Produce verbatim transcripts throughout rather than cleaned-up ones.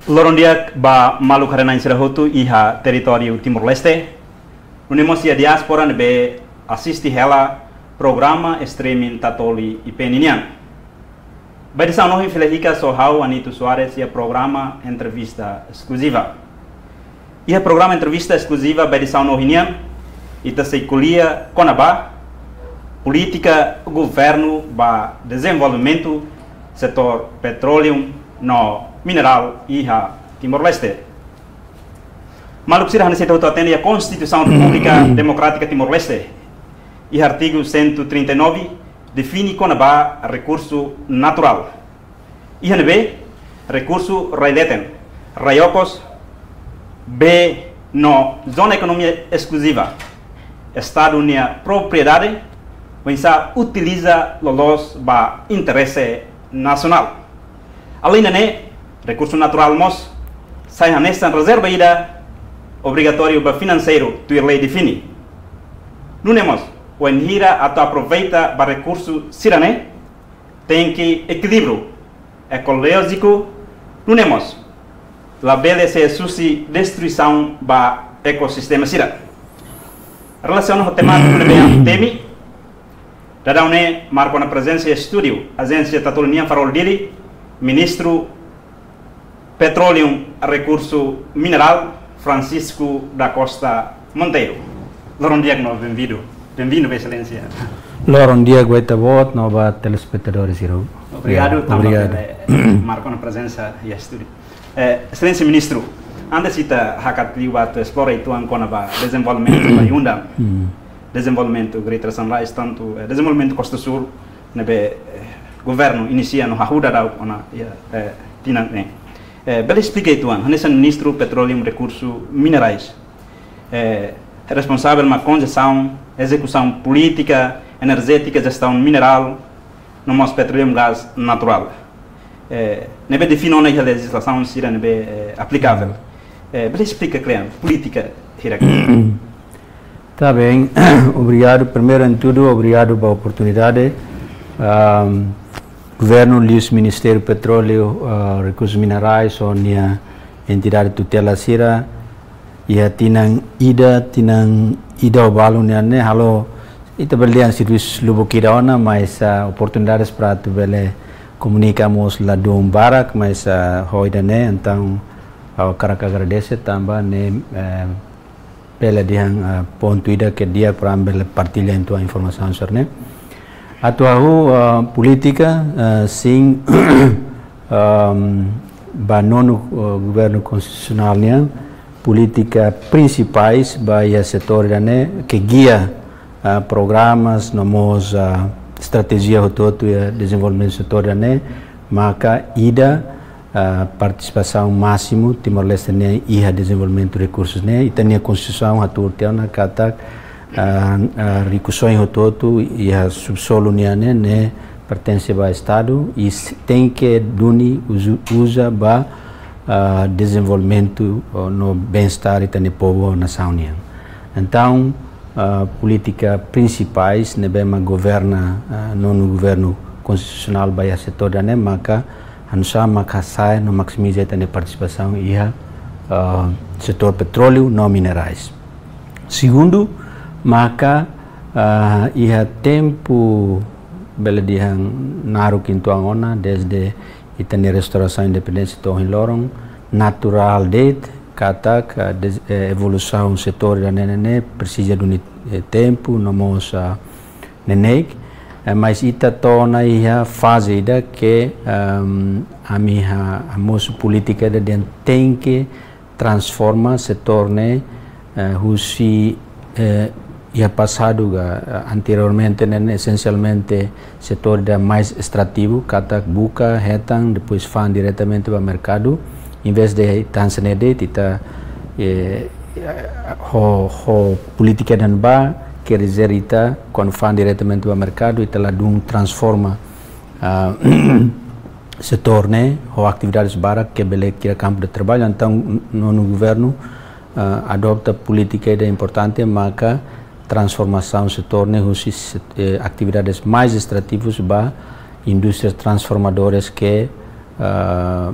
Loron di'ak ba maluk haree-na'in sira hotu iha territóriu Timor-Leste, nune'e mós iha diáspora ne'ebé asiste hela programa streaming Tatoli I P N nian. Ba edisaun ohin fila hikas ho ha'u Anito Soares iha programa entrevista eskluziva. Iha programa entrevista eskluziva ba edisaun ohin nian, ita sei ko'alia kona-ba polítika governu ba dezenvolvimentu setór petróleu no minerál iha Timor-Leste. Maluk sira, hanesan ita hotu hatene, iha Konstituisaun Repúblika Demokrátika Timor-Leste, iha artigu cento e trinta e nove, define kona-ba rekursu naturál. Iha ne'ebé rekursu rai-leten, rai-okos, bee no zona ekonomia eskluziva, Estadu nia propriedade, oinsá utiliza loloos ba interese nasionál. Além de ne'e, rekursu naturál mós sai hanesan rezerva ida obrigatóriu ba finanseiru tuir lei define. Nune'e mós, wainhira atu aproveita ba rekursu sira-ne'e, tenke ekilíbriu ekolójiku, nune'e mós labele sai husi destruisaun ba ekosistema sira. Relasiona ho temátika ne'ebé ami temi, daudaun ne'e marka ona prezensa iha estúdiu Ajénsia Tatoli nian Farol Dili, Ministru Petróleu Rekursu Minerál, Francisco da Costa Monteiro. Loron di'ak no benvindu. Benvindu, Vossa Exelénsia. Loron di'ak ba ita-boot no ba telespetadór sira. Obrigadu, ya, tanba obrigadu. Bele marka ona prezensa iha estúdiu. Eh, Exelénsia Ministru, antes ita hakat liu ba atu esplora uitoan kona-ba dezenvolvimentu ba yunda, hmm, dezenvolvimentu Greater Sunrise, tantu, eh, dezenvolvimentu Costa Sul, ne'ebé, eh, governu inisia no hahú daudaun ona iha, eh, tinan ne'e. Eh, bele esplika uitoan, hanesan Ministru Petróleu Rekursu Minerais, eh, responsavel ba konsesaun, ezekusaun polítika enerjétika, jestaun minerál, no mós petróleu, gás naturál. Eh, ne'ebé define ona iha lejizlasaun sira ne'ebé, eh, aplikavel. Eh, bele esplika kle'an, polítika hirak. Tá bem, obrigadu. Primeiru de tudu, obrigadu ba oportunidade. Ahm, governu liuhusi Ministériu Petróleu, ah, Rekursus Minerais, ho nia entidade tutela sira, iha tinan ida, tinan ida ho balu nian ne'e halo, ita bele dehan servisu lubuk ida ona, mas, ah, oportunidades para atu bele komunika mós ladún barak, mas, ah, ho ida-ne'e, entaun, ha'u hakarak agradese tanba ne'e, eh, bele dehan, ah, pontu ida ke di'ak para ami bele partilla uitoan informasaun sira-ne'e. Atu hahú, ah, polítika, ah, sin, ahm, ba nonu, ah, governu konstitusionál nian, polítika prinsipais ba iha setór ida-ne'e ke gia, ah, programas no mós, ah, estratéjia hotu-hotu iha dezenvolvimentu setór ida-ne'e, maka ida, ah, partisipasaun másimu Timor-Leste nian iha dezenvolvimentu rekursus ne'e. Ita-nia Konstituisaun hatuur tiha ona katak, ah, ah, rikusoin hotu-hotu iha subsolu nian ne'e, ne'e pertense ba Estadu i s-, tenke duni uzu-, uza ba, ah, dezenvolvimentu, oh, no bem-estar ita-nia povu, nasaun nian. Entaun, ah, polítika prinsipais ne'ebé mak governa, ah, nonu governu konstitusionál ba iha setór ida-ne'e maka oinsá mak hasa'e no maksimiza ita-nia partisipasaun iha, ah, setór petróleu no minerais. Segundu, maka, ah, iha tempu bele dehan naruk uitoan ona, desde ita-nia restaurasaun independénsia to'o ohin loron, naturál de'it katak, ah, des-, eh, evolusaun setór ida-ne'e ne'e presiza duni, eh, tempu no mós, ah, neineik. Eh, mas ita to'o ona iha faze ida ke, ehm, ami ha-, hamosu polítika ida dehan tenke transforma setór ne'e, eh, husi, eh, iha pasadu ka, eh, anteriormente ne'e, ne'e esensialmente setór ida mais estrativu, katak buka, hetan, depois fa'an diretamente ba merkadu, em vez de ita hanesan ne'e de'it, ita, eh, ho, ho polítika ida-ne'ebá, quer dizer ita, kuandu fa'an diretamente ba merkadu, ita ladún transforma, ah, setór ne'e ho atividades barak ke bele kria kampu de traballu. Entaun, nonu governu, ah, adota polítika ida importante, maka transformasaun setór ne'e husi set-, eh, atividades mais estrativus ba indústrias transformadoras ke, ah,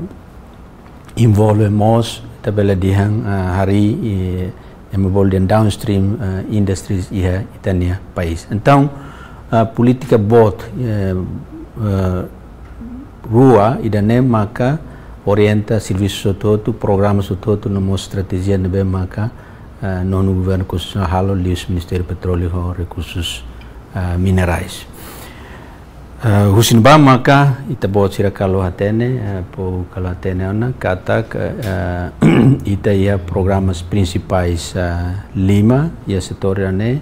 envolve mós, ita bele dehan, ah, harii, eh, ema bolu dehan downstream, ah, industries iha ita-nia país. Entaun, ah, polítika boot, eh, eh, rua ida-ne'e maka orienta servisu hotu-hotu, programa hotu-hotu, no mós estratéjia ne'ebé maka, eh, nonu governu konstitusionál halo liuhusi Ministériu Petróleu ho Rekursus, eh, Minerais. Eh, husi ne'ebá maka ita-boot sira kalon hatene, eh, povu kalon hatene ona katak, eh, ita iha programas prinsipais, eh, lima iha setór ida-ne'e,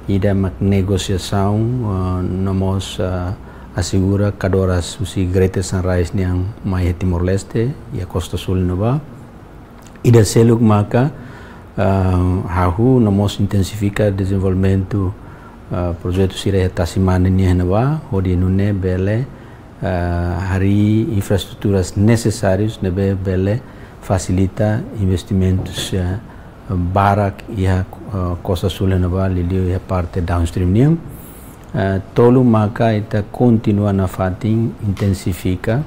ida mak negosiasaun, eh, no mós, eh, asegura kadoras husi Greater Sunrise nian mai iha Timor-Leste, iha Costa Sul ne'ebá. Ida seluk maka, ah, hahú no mós intensifika dezenvolvimentu, ah, projetu sira iha tasi-mane nian ne'ebá, hodi nune'e bele, ah, harii infraestruturas nesesárius ne'ebé bele fasilita investimentus, ah, barak iha, ah, Costa Sul ne'ebá, liuliu iha parte downstream nian. Ah, tolu maka ita kontinua nafatin intensifika,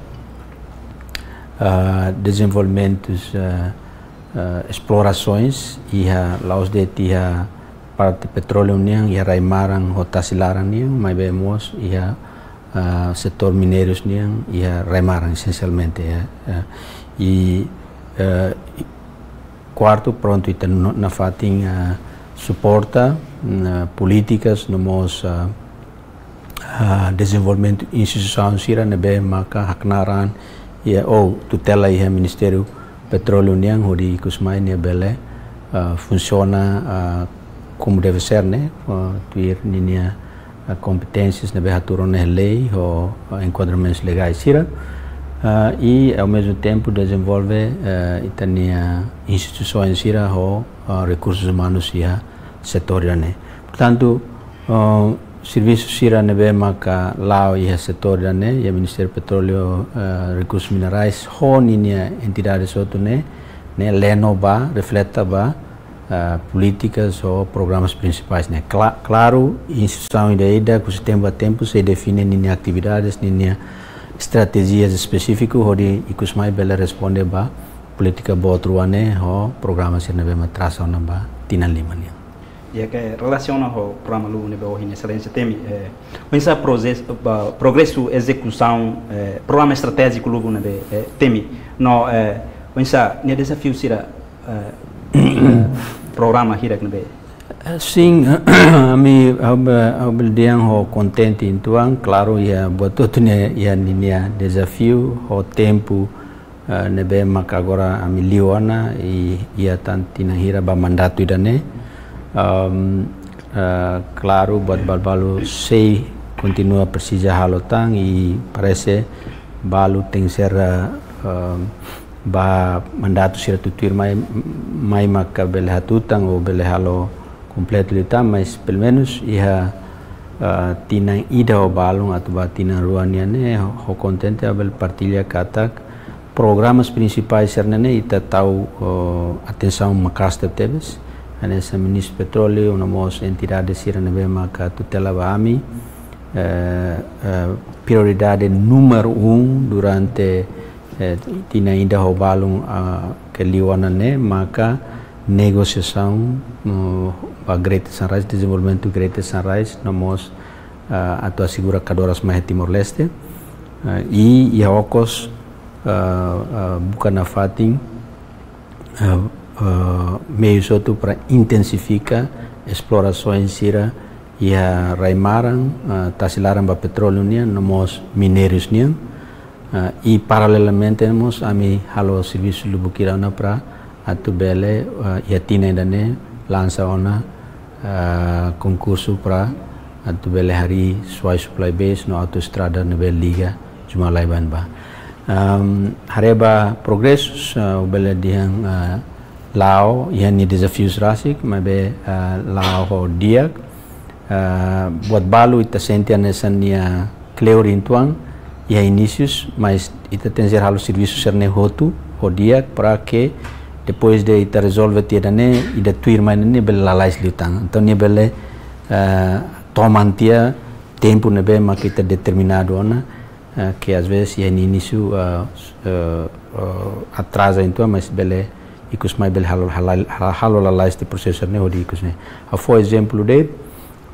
ah, dezenvolvimentus, ah, ah, esplorasoens iha, la'ós de'it iha parte petróleu nian, iha rai-maran ho tasi-laran nian, maibé mós iha, ah, setór mineirus nian, iha rai-maran esensialmente, ya. Ah, i, ah, i kuartu, prontu, ita no-, nafatin, ah, suporta, mm, polítikas no mós, ah, ah, dezenvolvimentu instituisaun sira ne'ebé maka haknaran iha ou tutela iha Ministériu Petróleu nian, hodi ikus mai nia bele, ah, funsiona, ah, como deve ser, ne'e, ah, tuir ninia, ah, kompeténsias ne'ebé hatuur ona iha lei ho, ah, enkuadramentus legais sira. Ah, i, ao mesmo tempo, dezenvolve, ah, ita-nia instituisoens sira ho, ah, rekursus umanus iha setór ida-ne'e. Portantu, ah, servisu sira ne'ebé maka la'o iha setór ida-ne'e, iha Ministériu Petróleu, ah, Rekursus Minerais, ho ninia entidades hotu ne'e, ne'e leno ba, refleta ba, ah, polítikas ou programas prinsipais ne'e. Kla-, klaru, instituisaun ida-idak, husi tempu a tempu, sei define ninia atividades, ninia estratéjias espesífiku, hodi ikus mai bele responde ba polítika boot rua ne'e, ho programa sira ne'ebé mak trasa ona ba tinan lima nian. Di'ak, relasiona ho programa lubuk ne'ebé ohin Exelénsia temi, eh, oinsá proze-, ba, progresu ezekusaun, eh, programa estratéjiku lubuk ne'ebé, eh, temi. No, eh, oinsá nia dezafiu sira, eh, eh, programa hirak ne'ebé? Eh, sin, ami, ha'u be-, ha'u bele dehan ha'u kontente uitoan, klaru, iha buat hotu-hotu ne'e iha ninia dezafiu, ho tempu, eh, ne'ebé maka agora ami liu ona, i, iha tan tinan hira ba mandatu ida-ne'e. Am, eh, klaru, buat balu-balu sei kontinua presiza halo tan, i parese balu tenke ser, eh, ba mandatu sira tutuir mai, mai maka bele hatutan ou bele halo kompletu liután, mas pelumenus iha, ah, tinan ida ho balun atu ba tinan rua nian ne'e, ha'u kontente ha'u bele partilla katak programas prinsipais sira-ne'e ita tau, oh, atensaun maka'as tebetebes. Hanesan Ministériu Petróleu, no mós entidades sira ne'ebé maka tutela ba ami, eh, eh, prioridade númeru um durante, eh, tinan ida ho balun, ah, ke liu ona ne'e, maka negosiasaun, mm, ba Greater Sunrise, dezenvolvimentu Greater Sunrise, no mós, ah, atu asegura kadoras mai iha Timor-Leste. Ah, i, iha okos, ah, ah, buka nafatin, ah, ah, meius hotu para intensifika esplorasoens sira iha rai-maran, ah, tasi-laran ba petróleu nian, no mós mineirus nian. Ah, i paralelamente mós ami halo servisu lubuk hira ona para atu bele, ah, iha tinan ida-ne'e lansa ona, ah, konkursu para atu bele harii Suai Supply Base no autoestrada ne'ebé liga Jumalaiban ba. Am, haree ba progresus, ah, ha'u bele dehan, ah, la'o, iha nia dezafius rasik, maibé, ah, la'o ho di'ak. Ah, buat balu ita sente hanesan nia kleur uitoan iha inísius, mas ita tenke ser halo servisu sira-ne'e hotu ho di'ak para ke depois de ita rezolve tiha ida-ne'e, ida tuirmai ne'e bele lalais liután. Entaun nia bele, ah, toman tiha tempu ne'ebé maka ita determinadu ona, eh, ke às vezes iha inísiu, eh, eh, eh, atraza, entaun, mas bele ikus mai bele halo, halo, halo lalais tiha prosesu ne'e hodi ikus ne'e. Ha'u fó ezemplu de'it,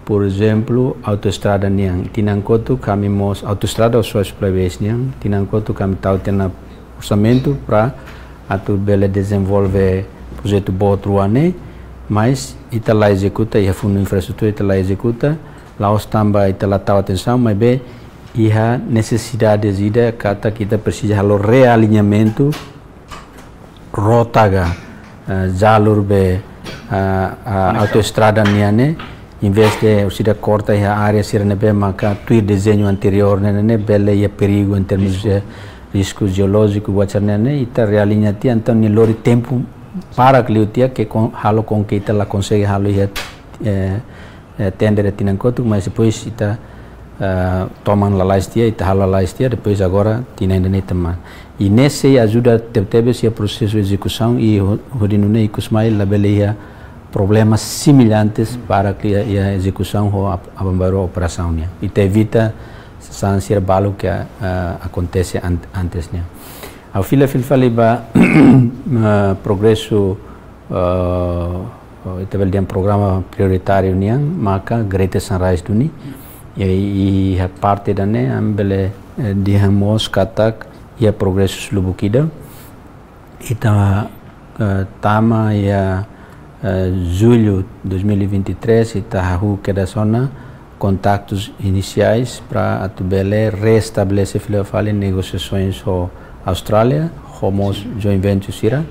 por ezemplu, autoestrada nian. Tinan kotuk ami mós autoestrada ou Suai Supply Base nian. Tinan kotuk ami tau tiha ona orsamentu para atu bele dezenvolve projetu boot rua ne'e, mas ita la ezekuta, iha fundu infraestrutura ita la ezekuta, la'ós tanba ita la tau atensaun, maibé iha nesesidade ida katak ita presiza halo realiñamentu rota ka, eh, jalur be, eh, eh, autoestrada nian ne'e, em vez de orsida korta iha área sira ne'ebé maka tuir dezeñu anteriór ne'e, ne'e bele iha perigu em termos de risku jeolójiku, buat sira-ne'e, ita realiña tiha, entaun nia lori tempu barak liu tiha ke kon-, halo com que ita la konsege halo iha, eh, eh, tender tinan kotuk, mas depois ita, eh, toman lalais tiha, ita halo lalais tiha, depois agora tinan ida-ne'e toman. I ne'e sei ajuda tebetebes iha prosesu ezekusaun i ho-, hodi nune'e ikus mai labele iha problema semellantes para ke iha, iha ezekusaun ho ab-, aban-bainrua operasaun nian. Ita evita sasán sira balu ke, eh, akontese an-, antes nian. Ha'u fila fila fali ba, eh, progresu, eh, ita bele dehan programa prioritáriu nian, maka Greater Sunrise duni. I, i iha parte ida-ne'e, ami bele, eh, dehan mós katak iha progresu lubuk ida. Ita, eh, tama iha, eh, jullu dois mil e vinte e três, ita hahú kedas ona kontaktus inisiais para atu bele restabelese fila fali negosiasoens ho Austrália, ho mós joint venture sira,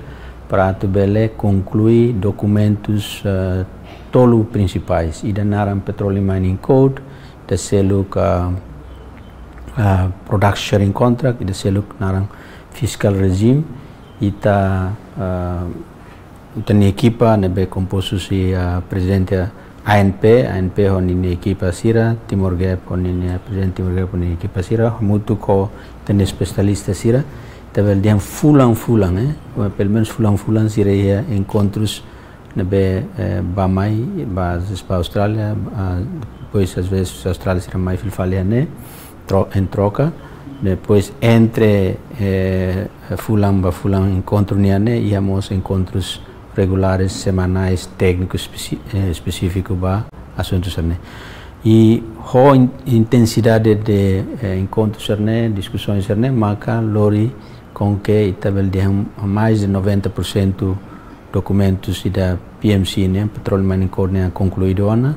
para atu bele konklui dokumentus, eh, tolu prinsipais. Ida naran Petroleum Mining Code, ida seluk, ah, ah, Production Sharing Contract, ida seluk naran Fiscal Regime. Ita, ah, ita-nia ekipa ne'ebé kompostu husi, ah, prezidente A N P, A N P ho ninia ekipa sira, Timor Gap ho ninia, prezidente Timor Gap ho ninia ekipa sira, hamutuk ho ita-nia espesialista sira, ita bele dehan fulan-fulan, eh, pelumenus fulan-fulan sira iha enkontrus ne'ebé, eh, bá mai, bá, às vezes bá Austrália, ah, depois às vezes Austrália sira mai fila fali iha ne'e, tro-, em troca. Depois entre, eh, fulan ba fulan enkontru nian ne'e, iha mós enkontrus regulares, semanais, tékniku espesi-, eh, espesífiku ba asuntu sira-ne'e. I ho in-, intensidade de, eh, enkontru sira-ne'e, diskusaun sira-ne'e, maka lori com que ita bele dehan mais de noventa por cento dokumentus ida P M C nian, Petroleum Mining Code nian konkluídu ona,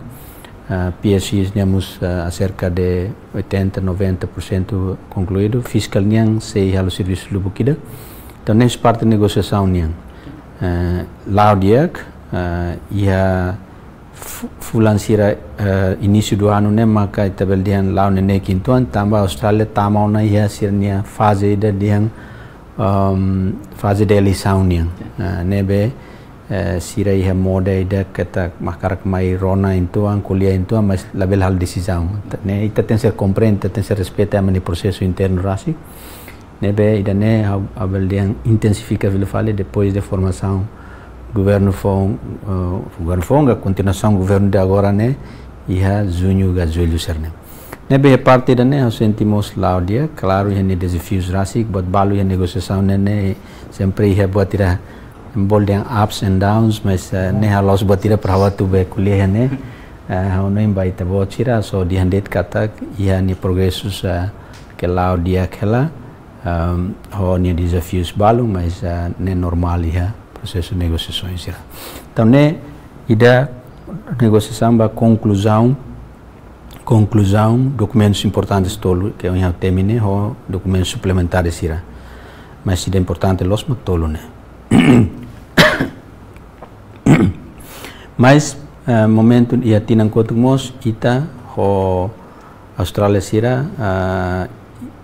ah, P S Cs nian mós, ah, acerca de oitenta, noventa por cento konkluídu, Fiscal nian sei halo servisu lubuk ida. Entaun, ne'e parte negosiasaun nian. Eh, la'o di'ak, eh, iha fu-, fulan sira, eh, inísiu do ano ne'e maka ita bele dehan la'o neineik uitoan, tanba Austrália tama ona iha sira-nia faze ida dehan, ehm, faze de eleisaun nian. Eh, ne'ebé, eh, sira iha moda ida katak hakarak mai rona uitoan, ko'alia uitoan, mas labele halo desizaun. Ne'e ita tenke ser komprende, ita tenke ser respeita ema nia prosesu internu rasik. Ne'ebé ida-ne'e ha'u, ha'u bele dehan intensifika fila fali depois de formasaun governu foun, eh, governu foun, ka kontinuasaun governu de agora ne'e, iha juñu ka jullu sira-ne'e. Ne'ebé iha parte ida-ne'e, ha'u sente mós la'o di'ak, klaru iha nia dezafius rasik, buat balu iha negosiasaun ne'e, ne'e sempre iha buat ida, bele dehan ups and downs, mas, eh, ne'e ha'u la'ós buat ida para ha'u atu bá ko'alia iha ne'e, eh, ha'u hanoin ba ita-boot sira, só dehan de'it katak, iha nia progresus, eh, ke la'o di'ak hela, ehm, ho nia dezafius balu, mas, eh, ne'e normál iha prosesu negosiasaun sira. Entaun, ne'e ida negosiasaun ba konkluzaun, konkluzaun, dokumentus importantes tolu, ke ohin ha'u temi ne'e, ho dokumentus suplementár sira. Mas ida importante loos mak tolu ne'e. Mas, eh, momentu iha tinan kotuk mós, ita ho Austrália sira, ah,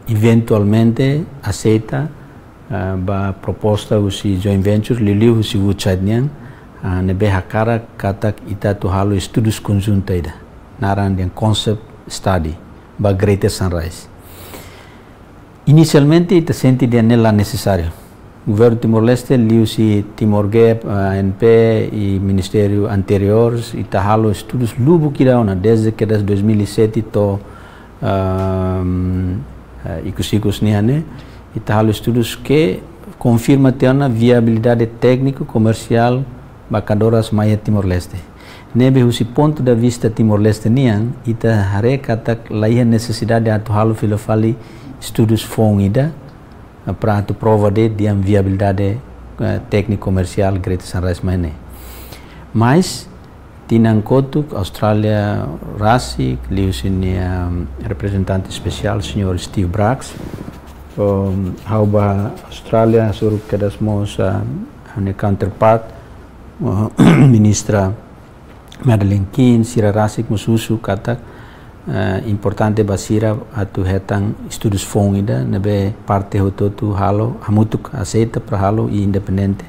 eventualmente aseita, ah, ba proposta husi joint venture, liuliu husi Woodside nian, ah, ne'ebé hakarak katak ita atu halo estudus konjunta ida, naran dehan concept study, ba Greater Sunrise. Inisialmente, ita sente dehan ne'e la nesesáriu. Governu Timor-Leste, liuhusi Timor Gap, A N P i ministériu anteriór, ita halo estudus lubuk ida ona, desde kedas dois mil e sete to'o, ehm, eh, ikus-ikus nian ne'e, ita halo estudus ke konfirma tiha ona viabilidade tékniku komersiál ba kadoras mai iha Timor-Leste. Ne'ebé husi pontu de vista Timor-Leste nian, ita haree katak la iha nesesidade atu halo fila fali estudus foun ida, eh, para atu prova de'it ninia viabilidade, eh, tékniku komersiál Greater Sunrise Mine. Mas, tinan kotuk, Austrália rasik, liuhusi nia, um, reprezentante espesiál, señór Steve Bracks. Um, ha'u bá Austrália, hasoru kedas mós, uh, ha'u-nia counterpart, uh, Ministra Madeleine King, sira rasik mós husu katak, eh, importante ba sira atu hetan estudus foun ida, ne'ebé parte hotu-hotu halo, hamutuk aseita para halo i independente.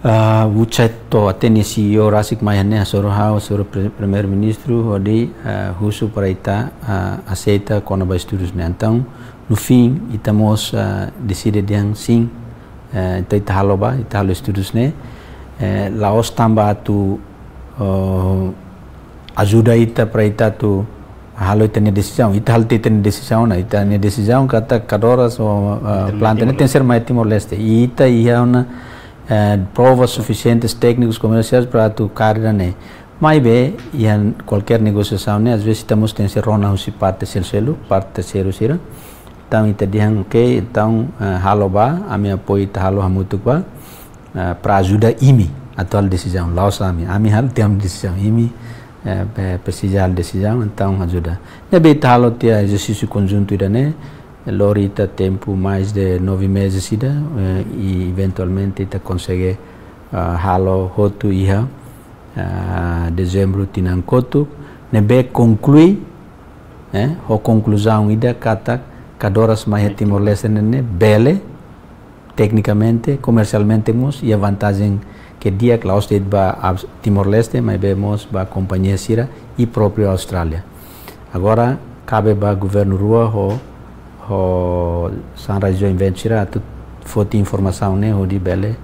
Ah, ucai to até nia C E O rasik mai iha ne'e, hasoru ha'u, hasoru pre-, Primeiru-Ministru, hodi, ah, husu para ita, ah, aseita kona-ba estudus ne'e. Entaun, no fim, ita mós, ah, deside dehan sin, eh, ita, ita halo ba, ita halo estudus ne'e, eh, la'ós tanba atu, oh, ajuda ita para ita atu halo ita-nia desizaun. Ita halo ita-nia desizaun, nah, ita-nia desizaun katak kadoras ou, ah, planta ne'e tenke ser mai Timor-Leste. I ita iha ona, eh, provas sufisientes téknikus komersiais para atu kaer ida-ne'e. Maibé, iha kualkér negosiasaun ne'e, às vezes ita mós tenke rona husi parte seluk-seluk, parte terseiru sira. Entaun ita dehan, "Oke, entaun, eh, halo ba, ami apoiu ita halo hamutuk ba, eh, para ajuda imi atu halo desizaun, la'ós ami, ami halo tiha ami-nia desizaun, imi, eh, pe-, presiza halo desizaun, entaun ajuda." Ne'ebé ita halo tiha ezersísiu konjuntu ida-ne'e, lori ita tempu mais de nove meses ida, eh, i eventualmente ita konsege, ah, halo hotu iha, ah, Dezembru tinan kotuk, ne'ebé konklui, eh, ho konkluzaun ida katak kadoras mai iha Timor-Leste ne'e bele, teknikamente, komersialmente mós, iha vantajen ke di'ak la'ós de'it ba Timor-Leste, maibé mós ba kompañia sira i própriu Austrália. Agora, kabe ba governu rua ho, ho Sunrise Joint Venture atu foti informasaun ne'e hodi bele,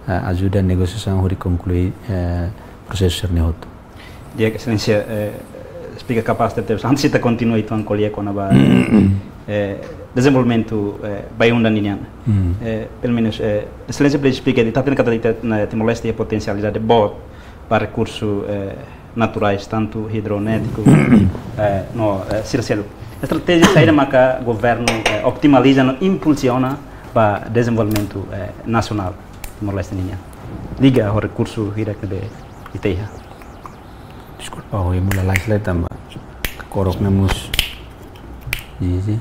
eh, ajuda negosiasaun hodi konklui, eh, prosesu sira-ne'e hotu. Di'ak, Exelénsia, eh, esplika kapás tebes. Antes ita kontinua uitoan ko'alia kona-ba, eh, dezenvolvimentu, eh, bainhira nian. Mm. Eh, pelumenus, eh, Exelénsia bele esplika, ita hatene katak ita-nia Timor-Leste iha potensialidade boot ba rekursu, eh, naturais, tantu idroelétriku, eh, no, eh, sira seluk. Estratéjia saida maka governu, eh, optimaliza no impulsiona ba dezenvolvimentu, eh, nasionál Timor-Leste nian. Liga ho rekursu hirak ne'ebé ita iha. Deskulpa, ha'u imi lalais lai tanba kakorok ne'e mós. Iya sih.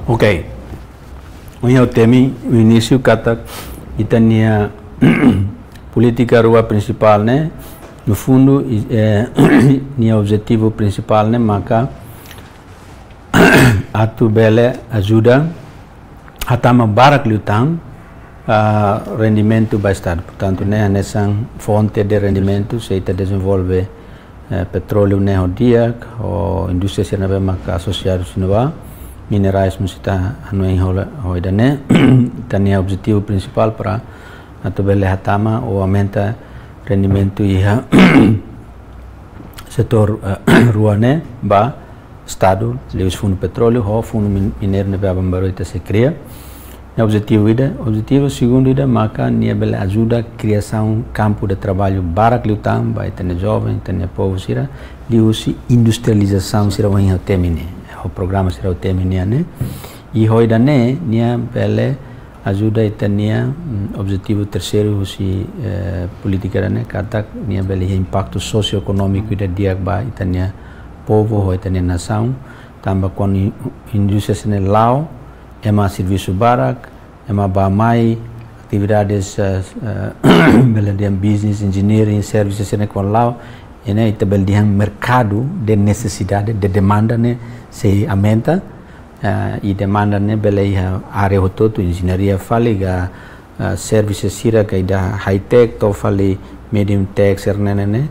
Ok. Ohin ha'u temi iha inísiu katak ita-nia polítika rua prinsipál ne'e, no fundu, i, eh, nia objetivu prinsipál ne'e maka atu bele ajuda hatama barak liután, ah, rendimentu ba Estadu. Portantu, ne'e hanesan fonte de rendimentu, se ita dezenvolve, eh, petróleu ne'e ho di'ak, ho indústria sira ne'ebé maka asosiadu sira-ne'ebá, minerais mós ita hanoin hola, ho ida-ne'e, ita-nia objetivu prinsipál para atu bele hatama ou aumenta rendimentu iha setór, eh, rua ne'e ba Estadu, liuhusi Fundu Petróleu, ho Fundu Min-, Mineiru ne'ebé aban-bainrua ita sei kria. Ne'e objetivu ida, objetivu segundu ida maka nia bele ajuda kriasaun kampu de traballu barak liután ba ita-nia joven, ita-nia povu sira, liuhusi industrializasaun sira ohin ha'u temi ne'e, ho programa sira ha'u temi nian ne'e. I ho ida-ne'e, nia bele ajuda ita-nia, mm, objetivu terseiru husi, eh, polítika ida-ne'e, katak nia bele iha impaktu sosioekonómiku ida di'ak ba ita-nia povu ho ita-nia nasaun, tanba kuandu in-, indústria sira-ne'e la'o, ema servisu barak, ema bá-mai, atividades, eh, eh, bele dehan business, engineering, services sira-ne'e kuandu la'o, i ne'e ita bele dehan merkadu de nesesidade, de demanda ne'e sei aumenta, eh, i demanda ne'e bele iha área hotu-hotu, enjeñaria fali ka, eh, services sira ka ida high-tech, to'o fali medium-tech sira-ne'e ne'e.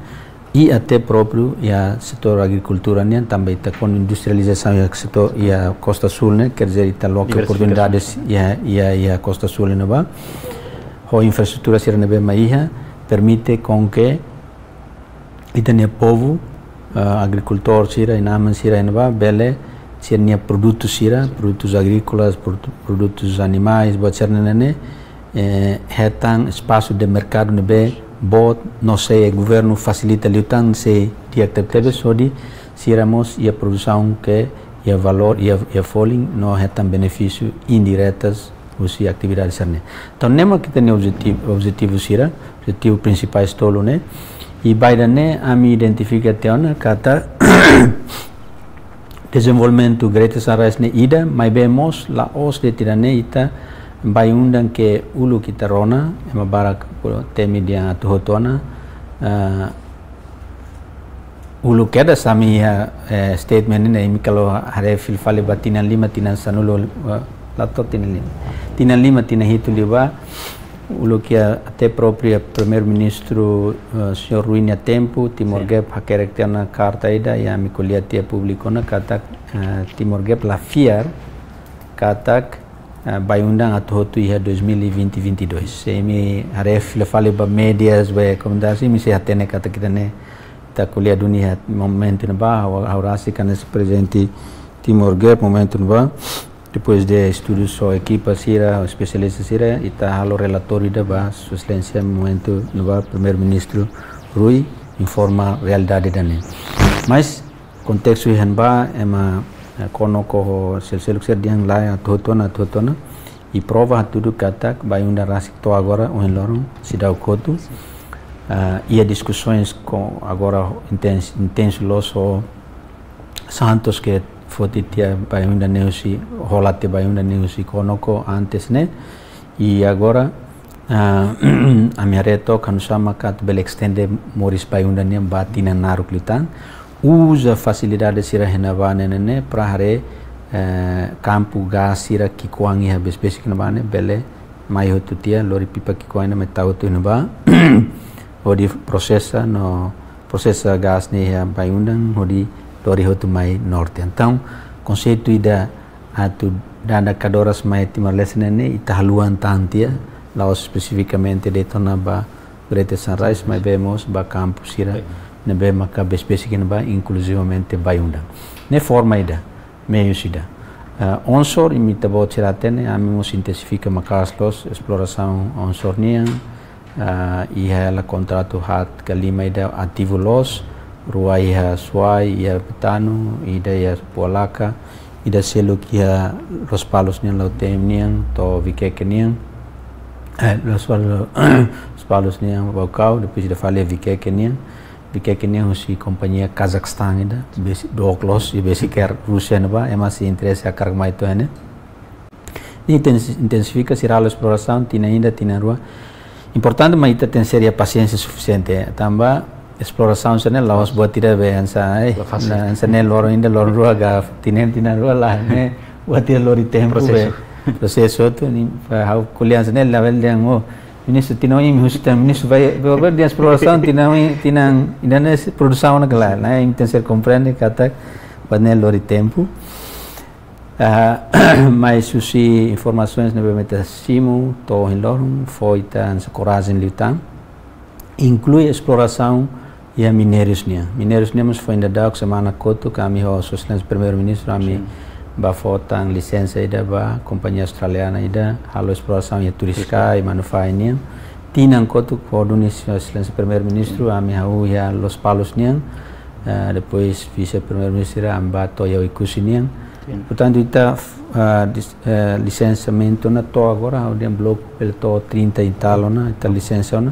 I até própriu iha setór agrikultura nian, tanba ita kuandu industrializasaun iha setór iha Kosta Súl ne'e, quer dizer, ita loke oportunidades iha, iha, iha Kosta Súl ne'ebá. Ho infraestrutura sira ne'ebé mak iha, permite com que ita-nia povu, ah, agrikultór sira, inan-aman sira ne'ebá, bele sira-nia produtu sira, produtus agríkolas, produ-, produtus animais, buat sira-ne'e, eh, hetan espasu de merkadu ne'ebé boot, no sei governu fasilita liután, sei di'ak tebetebes, hodi sira mós iha produsaun ke iha valór, iha, iha folin, no hetan benefísiu indiretas husi atividade sira-ne'e. Entaun, ne'e mak ita-nia objetivu, objetivu sira, objetivu prinsipais tolu ne'e. I ba ida-ne'e ami identifika tiha ona katak dezenvolvimentu Greater Sunrise ne'e ida, maibé mós la'ós de'it ida-ne'e ita Bayu-Undan ke uluk ita rona, ema barak temi dehan atu hotu ona, ah, uluk kedas ami iha, eh, statement ne'e, imi kalau haree fila fali ba tinan lima, tinan sanulu, eh, la to'o tinan lima. Tinan lima, tinan hitu liubá, uluk iha até própriu Primeiru-Ministru, eh, señór Rui nia tempu, Timor Gap hakerek tiha ona karta ida, i ami ko'alia tiha públiku ona katak, eh, Timor Gap la fiar katak, eh, Bayu-Undan atu hotu iha dois mil e vinte, vinte e dois. Se imi haree fila fali ba médias, ba komunitáriu, imi sei hatene katak ita-nia, ita ko'alia duni iha momentu ne'ebá, ha'u, ha'u rasik hanesan prezidente Timor Gap momentu ne'ebá. Depois de estudu ho ekipa sira, espesialista sira, ita halo relatóriu ida ba Sua Exelénsia momentu ne'ebá Primeiru-Ministru Rui, informa realidade ida-ne'e. Mas kontestu iha ne'ebá, ema, eh, KONOKO ho selu-seluk sira dehan lae, atu hotu ona, atu hotu ona. I prova hatudu katak Bayu-Undan rasik to'o agora, ohin loron, seidauk hotu. Ah, iha diskusoens ho agora intens-, intensu loos ho Santos ke foti tiha Bayu-Undan ne'e husi, hola tiha Bayu-Undan ne'e husi KONOKO antes ne'e. I agora, ah, ami haree took katak oinsá mak atu bele estende moris Bayu-Undan nian ba tinan naruk liután. Uza fasilidade sira iha ne'ebá ne'e, ne'e, ne'e, para haree, eh, kampu gás sira ki'ikoan iha besik-besik iha ne'ebá ne'e, bele mai hotu tiha, lori pipa ki'ikoan ne'e mai tau hotu iha ne'ebá. Hodi prosesa no prosesa gás ne'e iha Bayu-Undan, hodi lori hotu mai norte. Entaun, konseitu ida atu dada kadoras mai Timor-Leste ne'e, ne'e, ita haluha tan tiha, la'ós espesifikamente de'it ona ba Greater Sunrise, maibé mós ba kampu sira ne'ebé maka besik-besik iha ne'ebá, inkluzivamente Bayu-Undan. Ne'e forma ida, meius ida. Ah, onshore, imi ita-boot sira hatene, ami mós intensifika maka'as loos esplorasaun onshore nian, ah, iha hela kontratu haat ka lima ida ativu loos, rua iha Suai, iha Betano, ida iha Pualaka, ida seluk iha Lospalos nian, Lautém nian, to'o Viqueque nian, eh, Lospalos, Lospalos nian, Baucau, depois ida fali Viqueque nian, Viqueque nian husi kompañia Kazakhstan ida, besik, dook loos, i besik iha Rúsia ne'ebá, ema sei interese hakarak mai to'o iha ne'e. Ita intens-, intensifika sira halo esplorasaun, tinan ida, tinan rua. Importante mak ita tenke iha pasiénsia sufisiente, tanba esplorasaun sira-ne'e la'ós buat ida be hanesan, eh, la fasil. Hanesan ne'e loron ida, loron rua ka, tinan, tinan rua lae, ne'e buat ida lori tempu be. Prosesu. Prosesu hotu ne'e, ha'u ko'alia hanesan ne'e, labele dehan, oh, ministru, tinan oin imi husu tiha, ministru, vai, vai, vai, dehan esplorasaun, tinan oin, tinan, tinan ne'e produsaun ona kala, ne'e, imi tenke komprende katak buat ne'e lori tempu. Ah, mas husi informasoens ne'ebé mak ita simu to'o ohin loron, fó ita hanesan korajen liután, inklui esplorasaun iha minérius nian. Minérius nian mós foin daudauk semana kotuk ami ho Sua Exelénsia Primeiru-Ministru, ami bá fó tan lisensa ida ba kompañia australiana ida halo esplorasaun iha Turiscai, Manufai nian. Tinan kotuk fó duni Sua Exelénsia Primeiru-Ministru, ami hahú iha Lospalos nian, eh, depois Vise-Primeiru-Ministru ami bá to'o iha Oekusi nian. Portantu, ita, ah, dis-, eh, lisensamentu ona to'o agora, ha'u dehan bloku bele to'o trinta e tal ona, ita lisensa ona.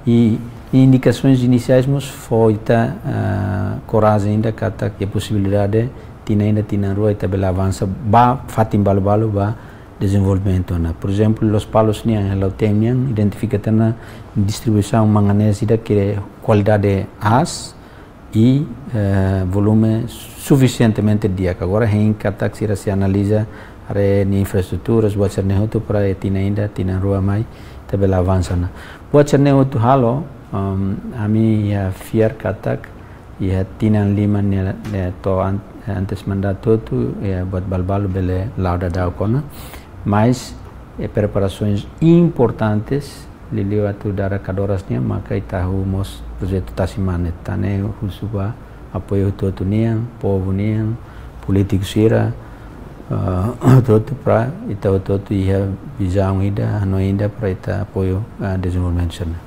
I, i indikasoens inisiais mós fó ita, ah, korajen ida katak iha posibilidade tinan ida, tinan rua ita bele avansa ba fatin balu-balu ba dezenvolvimentu ona. Por ezemplu, Lospalos nian, Lautém nian, identifika tiha ona distribuisaun manganés ida ke kualidade aas, i, eh, volume sufisientemente di'ak. Agora hein katak sira sei analiza, haree nia infraestruturas, buat sira-ne'e hotu para tinan ida, tinan rua mai, ita bele avansa ona. Buat sira-ne'e hotu halo, Um, ami iha fiar katak iha tinan lima ne'e, ne'e to'o an-, antes mandatu hotu, iha buat balu-balu bele la'o daudauk ona. Mas, eh, preparasoens importantes, liuliu atu dada kadoras nian, maka ita hahú mós projetu Tasi Mane. Tan ne'e husu ba apoiu hotu-hotu nian, povu nian, polítiku sira, eh, hotu-hotu para ita hotu-hotu iha vizaun ida, hanoin ida para ita apoiu, eh, dezenvolvimentu sira-ne'e.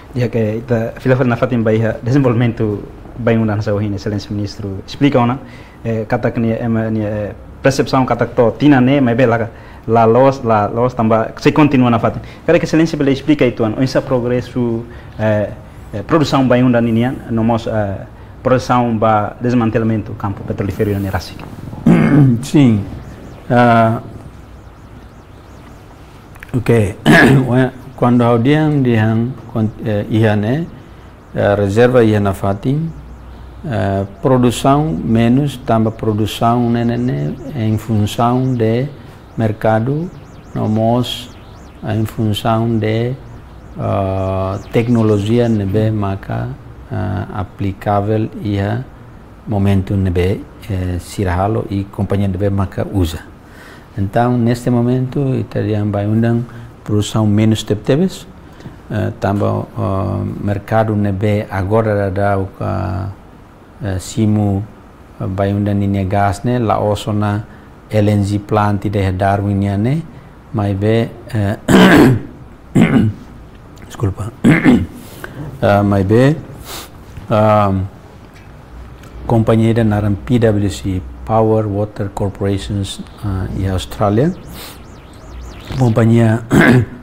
Di'ak, ita fila fali nafatin ba iha dezenvolvimentu Bain-Undan hanesan ohin Exelénsia Ministru esplika ona, eh, katak nia, ema nia, eh, persepsaun katak to'o tinan ne'e maibé la, la loos, la loos tanba sei kontinua nafatin. Karik Exelénsia bele esplika uitoan, oinsá progresu, eh, eh, produsaun Bain-Undan ninian, no mós, eh, projesaun ba desmantelamentu kampu petrolíferu ida-ne'e rasik. Sin. Ah, oke. Kuandu ha'u dehan, dehan, kon-, eh, iha ne'e, eh, rezerva iha nafatin, eh, produsaun menus, tanba produsaun ne'e, ne'e, ne'e, em funsaun de merkadu, no mós, eh, em funsaun de, eh, teknolojia ne'ebé maka, eh, aplikavel iha momentu ne'ebé, eh, sira halo i kompañia ne'ebé maka uza. Entaun, neste momentu, ita dehan Bain-Undan produsaun menus tebetebes, eh, tanba, eh, merkadu ne'ebé agora daudaun, eh, simu, eh, Bain-Undan ninia gás ne'e, la'ós ona L N G plant ida iha Darwin nian ne'e, maibé, eh, deskulpa. Eh, maibé, ehm, kompañia ida naran P W C, Power Water Corporations, ah, iha Austrália. Kompañia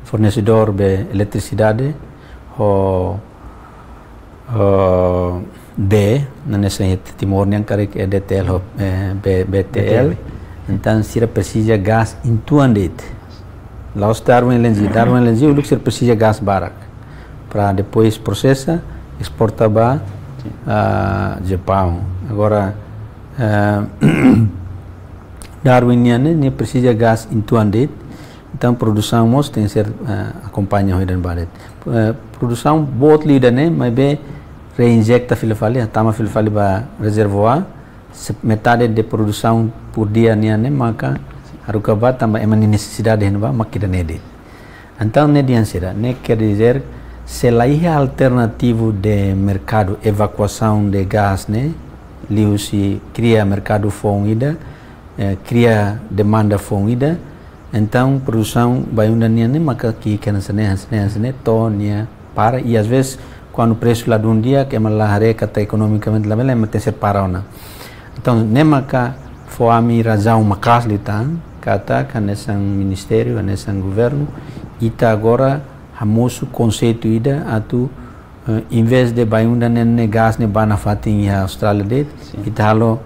fornesedór be eletrisidade ho, ho D, hanesan iha Timor nian karik E D T L ho, eh, B-, B T L. B T L. Entaun sira presiza gás uitoan de'it. La'ós Darwin L N G, Darwin L N G, uluk sira presiza gás barak. Para depois prosesa, esporta ba, ah, Japaun. Agora, ah, Darwin nian ne'e, ne'e presiza gás uitoan de'it. Entaun, produsaun mós tenke ser, ah, akompaña ho ida-ne'ebá de'it. Eh, produsaun boot liu ida-ne'e, maibé reinjeta fila fali, tama fila fali ba rezervoár, se-, metade de produsaun por dia nian ne'e, maka haruka ba tanba ema nia nesesidade iha ne'ebá, mak ida-ne'e de'it. Entaun, ne'e dehan sira, ne'e quer dizer, se la iha alternativu de merkadu evakuasaun de gás ne'e, liuhusi kria merkadu foun ida, eh, kria demanda foun ida, entaun produsaun Bain-Undan nian ne'e maka ki'ik hanesan ne'e, hanesan ne'e, hanesan ne'e, to'o nia para, i às vezes, kuandu presu ladún di'ak, ema la haree katak ekonomikamente labele, ema tenke ser para ona. Entaun, ne'e maka fó ami razaun maka'as liután, katak hanesan ministériu, hanesan governu, ita agora hamosu konseitu ida atu, eh, em vez de Bain-Undan ne'e, ne'e gás ne'e ba nafatin iha Austrália de'it, sin, ita halo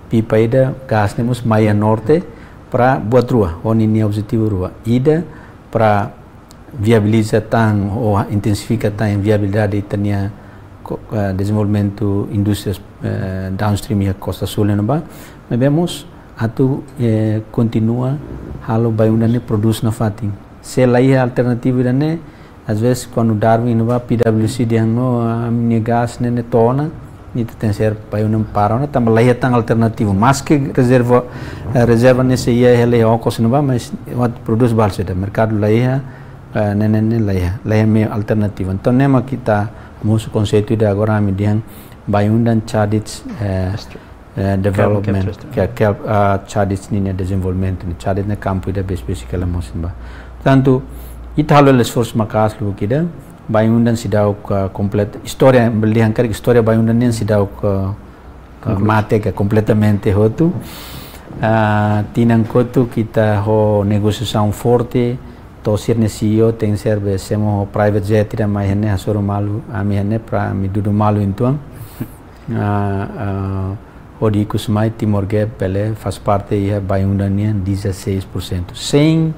pipa ida gás ne'e mós mai iha norte para buat rua, ho ninia objetivu rua. Ida para viabiliza tan ou intensifika tan viabilidade ita-nia ko-, eh, dezenvolvimentu indústrias, eh, downstream iha Kosta Súl ne'ebá. Maibé mós atu, eh, kontinua halo Bain-Undan ne'e produz nafatin. Se la iha alternativu ida-ne'e, às vezes kuandu Darwin ne'ebá, P W C dehan no, ami-nia gás ne'e, ne'e to'o ona, ita tenke ser Bain-Undan para ona, tanba la iha tan alternativu. Maske rezerva, eh, rezerva ne'e sei iha hela iha okos ne'ebá, mas ita produz ba halo saida, merkadu la iha, eh, ne'e, ne'e, ne'e la iha, la iha meiu alternativu. Entaun, ne'e mak ita mosu konseitu ida agora ami dehan Bain-Undan Chadich, eh, Cluster. Eh, development, Kelp, Kelp, Cluster. Ke, Kelp, ah, Chadich ninia dezenvolvimentu, ne'e Chadich ne'e kampu ida besik-besik hela mós ne'ebá. Portantu, ita halo esforsu maka'as liu ida, Bain-Undan seidauk, ah, komplet, istória, bele dehan karik istória Bain-Undan nian seidauk, ah, ah, mate ka kompletamente hotu. Ah, tinan kotuk ita ho negosiasaun forte, to'o sira-nia C E O tenke ser be semo ho private jet ida mai iha ne'e hasoru malu, ami iha ne'e para ami dudu malu uitoan. Ah, ah, hodi ikus mai Timor Gap bele faz parte iha Bain-Undan nian dezasseis por cento. Sem,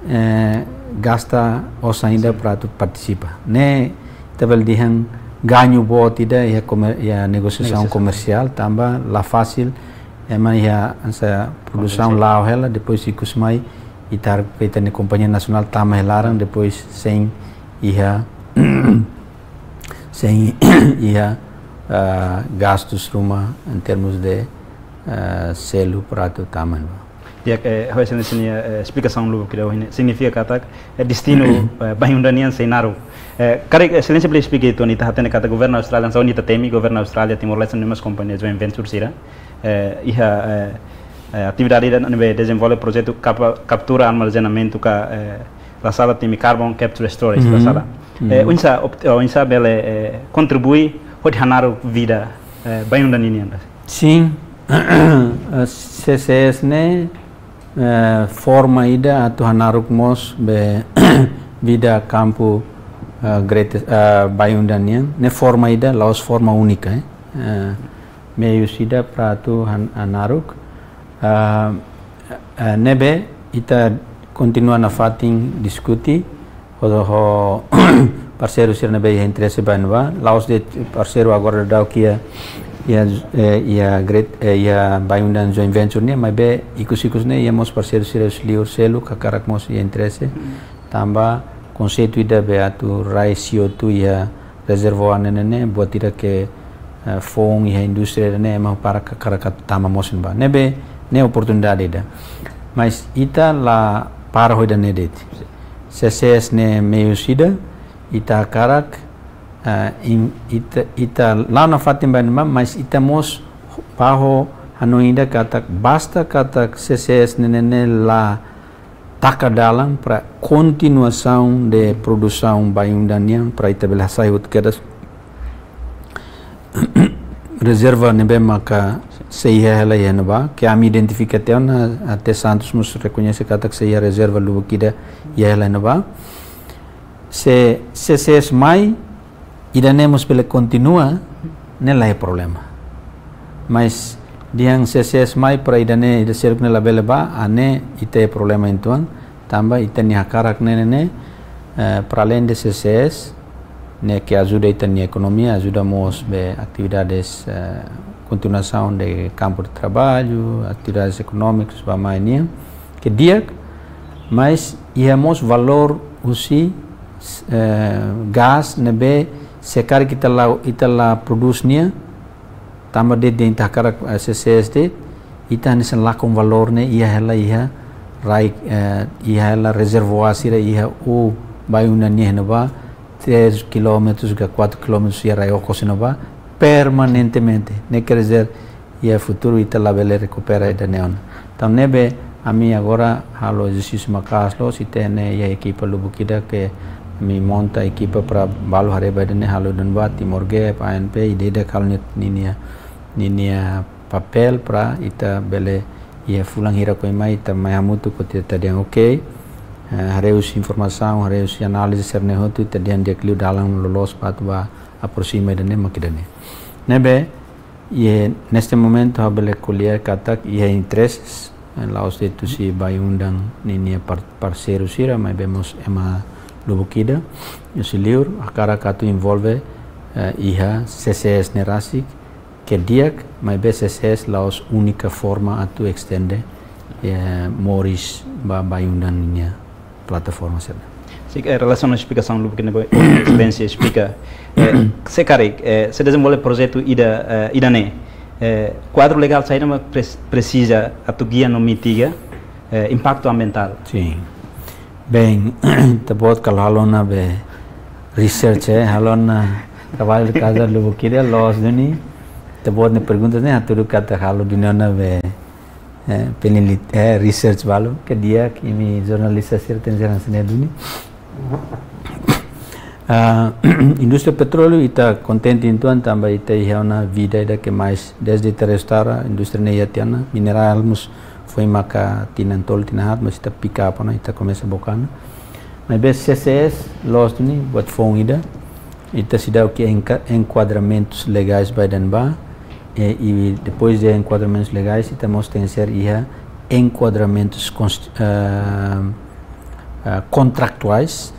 eh, gasta osan ida para atu partisipa. Ne'e ita bele dehan gañu boot ida iha komer-, iha negosiasaun komersiál, tanba la fasil, ema iha hanesan produsaun la'o hela, depois ikus mai ita haree katak ita-nia kompañia nasionál tama iha laran, depois sein iha sem iha, ah, gastus ruma em termos de, ah, selu para atu tama ne'ebá. Di'ak, eh, ho Exelénsia nia, eh, esplikasaun lubuk ida ohin ne'e signifika katak, eh, destinu, eh, Bayu-Undan nian sei naruk. Eh, karik, eh, Exelénsia bele esplika uitoan, ita hatene katak governu Austrália, hanesan ohin ita temi, governu Austrália, Timor-Leste, no mós kompañia joint venture sira, eh, iha, eh, eh, atividade ida ne'ebé dezenvolve projetu kapa-, kaptura armazenamentu ka, eh, la sala temi carbon capture storage, la sala. Eh, oinsá opt-, oinsá bele, eh, kontribui hodi hanaruk vida, eh, Bayu-Undan nian? Sin, eh, C C S ne'e, eh, forma ida atu hanaruk mós be vida kampu, eh, Greater, eh, Bayu-Undan nian. Ne'e forma ida, la'ós forma únika, eh. Eh, meius ida para atu han-, hanaruk. Ah, eh, ne'ebé ita kontinua nafatin diskute ho, ho parseiru sira ne'ebé iha interese ba ne'ebá. La'ós de'it parseiru agora daudaun iha, iha, eh, iha Great, eh, iha Bayu-Undan joint venture nian, maibé ikus-ikus ne'e iha mós parseiru sira husi liur seluk hakarak mós iha interese. Tanba konseitu ida be atu rai C O two iha rezervuár ne'e ne'e, buat ida ke, eh, foun iha indústria ne'e ema para ka-, hakarak tama mós ne'ebá. Ne'ebé ne'e oportunidade ida. Mas ita la para ho ida-ne'e de'it. C C S ne'e meius ida, ita hakarak, eh, im-, ita, ita la'o nafatin ba ne'ebá, mas ita mós bá ho hanoin ida katak basta katak C C S ne'e ne'e la taka dalan para kontinuasaun de produsaun Bayu-Undan nian para ita bele hasai hotu kedas rezerva ne'ebé maka sei iha hela iha ne'ebá, ke ami identifika tiha ona, até Santos mós rekoñese katak sei iha rezerva lubuk ida iha hela ne'ebá. Se, se C C S mai, ida-ne'e mós bele kontinua, ne'e la iha problema. Mas dehan C C S mai para ida-ne'e, ida seluk ne'e labele bá, ah ne'e ita iha problema uitoan, tanba ita-nia hakarak ne'e ne'e, eh, para além de C C S, ne'e ke ajuda ita-nia ekonomia, ajuda mós be atividades, eh, kontinuasaun de kampu de traballu, atividades ekonómikas ba mai nian, ke di'ak, mas iha mós valór husi, eh, gás ne'ebé se karik ita la, ita la prodús nia, tanba de'it ita hakarak, eh, C C S de'it, ita hanesan lakon valór ne'e iha hela iha rai, eh, iha hela rezervuár sira iha Bayu-Undan nia ne'ebá, três quilómetros ka quatro quilómetros iha rai okos ne'ebá, permanentemente. Ne'e quer dizer, iha futuru ita labele rekupera ida-ne'e ona. Entaun ne'ebé ami agora halo ezersísiu maka'as loos, ita iha ne'e iha ekipa lubuk ida ke ami monta ekipa para balu haree ba ida-ne'e halo ida-ne'ebá, Timor Gap, A N P, ida-idak halo ninia, ninia, ninia papél para ita bele iha fulan hirak oin mai ita mai hamutuk hotu ita dehan oke. Eh, haree husi informasaun, haree husi análize sira-ne'e hotu ita dehan di'ak liu dalan loloos para atu bá aproxima ida-ne'e mak ida-ne'e. Ne'ebé, iha neste momento ha'u bele ko'alia katak iha interese, eh, la'ós de'it husi Bayu-Undan ninia par-, parseiru sira, maibé mós ema lubuk ida, husi liur, hakarak atu envolve, eh, iha C C S ne'e rasik, ke di'ak, maibé C C S la'ós únika forma atu estende, eh, moris ba Bayu-Undan ninia plataforma sira-ne'e. Sin, eh, relasaun ho esplikasaun lubuk ne'ebé Exelénsia esplika, eh, se karik, eh, se dezenvolve projetu ida, eh, ida-ne'e, eh, kuadru legál saida mak pres-, presiza atu gia no mitiga, eh, impaktu ambientál? Sin. Bem, ita-boot kalau halo ona be research, eh, halo ona traballu de kaza lubuk ida loos duni. Ita-boot nia pergunta ne'e hatudu katak halo duni ona be, eh, peneliti, eh, research balu, ke di'ak imi jornalista sira tenke ser hanesan ne'e duni. Ah, indústria petróleu ita kontente uitoan tanba ita iha ona vida ida ke mais desde ita restaura, indústria ne'e iha tiha ona, minerál mós foin maka tinan tolu tinan haat, mas ita pick up ona, ita komesa book ona. Maibé C C S, loos duni, buat foun ida, ita seidauk iha enka-, enkuadramentus legais ba ida-ne'ebá, e, e depois de enkuadramentus legais, ita mós tenke ser iha enkuadramentus konst-, eh, eh, kontraktuais,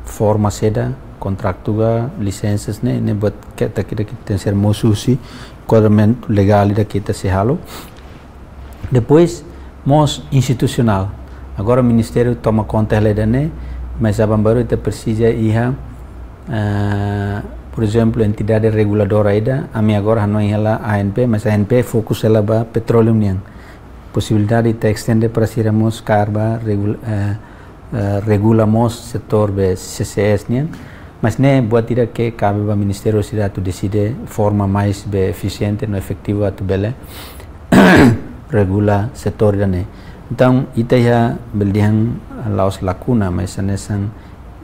forma saida, kontratu ka, lisensas ne'e, ne'e buat ke ita kira ke tenke ser mosu husi enkuadramentu legál ida ke ita sei halo. Depois, mós institusionál. Agora ministériu toma konta hela ida-ne'e, mas aban-bainrua ita presiza iha, Ah, por ezemplu, entidade reguladora ida, ami agora hanoin hela A N P, mas A N P fokus hela ba petróleu nian. Posibilidade ita estende para sira mós kaer ba regul-, eh, eh, regula mós setór be C C S nian. Mas ne'e buat ida ke kabe ba ministériu sira atu deside forma mais be efisiente no efetivu atu bele regula setór ida-ne'e. Entaun, ita iha bele dehan la'ós lakuna, mas hanesan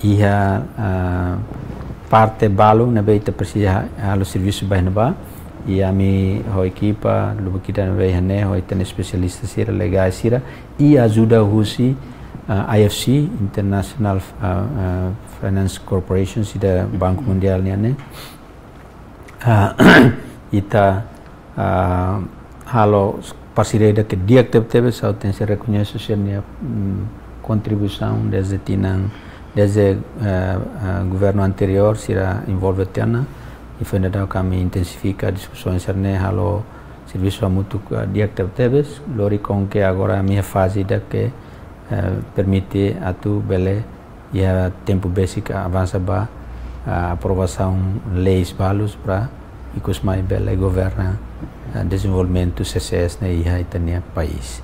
iha, ah, parte balu ne'ebé ita presiza ha-, halo servisu ba iha ne'ebá. I ami ho ekipa lubuk ida ne'ebé iha ne'e, ho ita-nia espesialista sira, legais sira, i ajuda husi, ah, I F C, International, ah, ah, Finance Corporation, sira Banku Mundiál nian ne'e. Ah, ita, ah, halo parseria ida ke di'ak tebetebes, ha'u tenke rekoñese sira-nia, mm, kontribuisaun desde tinan, desde, eh, eh, governu anteriór, sira envolve tiha ona, i foin daudauk ami intensifika diskusoens sira-ne'e, halo servisu hamutuk, eh, di'ak tebetebes, lori kon ke agora ami iha faze ida ke, eh, permite atu bele iha tempu besik avansa ba, ah, aprovasaun leis balus para ikus mai bele governa, ah, dezenvolvimentu C C S ne'e iha ita-nia país.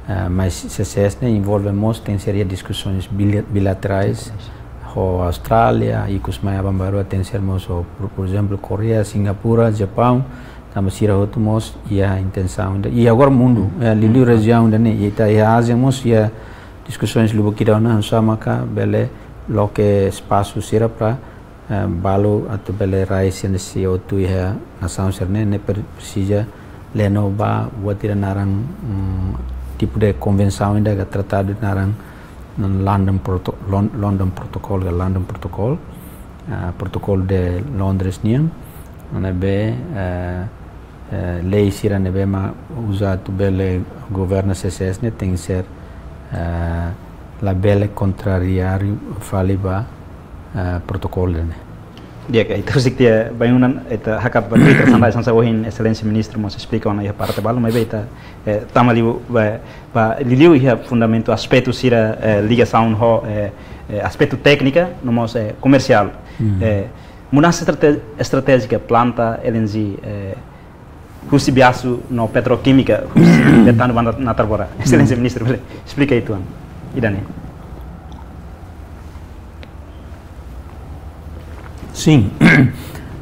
Ah, mas C C S ne'e envolve mós tenke ser iha diskusoens bila-, bilaterais ho Austrália, ikus mai aban-bainrua tenke ser mós ho, por, por ezemplu, Koreia, Singapura, Japaun, tanba sira hotu mós iha intensaun ida. I agora mundu, eh, liuliu rejiaun ida-ne'e, ita iha Ázia mós iha diskusoens lubuk ida ona, oinsá maka bele loke espasu sira para, eh, balu atu bele rai sira-nia C O two iha nasaun sira-ne'e, ne'e per-, presiza leno ba buat ida naran, mm, tipu de konvensaun ida ka tratadu naran, mm, London Proto-, Lon-, London Protocol ka London Protocol, ah, Protokolu de Londres nian, ne'ebé, eh, eh, lei sira ne'ebé mak uza atu bele governa C C S ne'e tenke ser, eh, labele kontrariáriu fali ba, eh, protokolu ne'e. Di'ak, ita husik tiha ba oin, ita hakat ba Twitter, sanda sansa ohin Exelénsia Ministru mós esplika ona iha parte balu, maibé ita, eh, tama liu ba, ba liuliu iha fundamentu aspetu sira, eh, ligasaun ho, eh, eh, aspetu téknika, no mós, eh, komersiál. Hmm. Eh, mudansa estrate-, estratéjika planta L N G, eh, husi Beasu no petrokémika husi Betano ba Natarbora. Exelénsia Ministru, bele esplika uitoan ida-ne'e. Sin.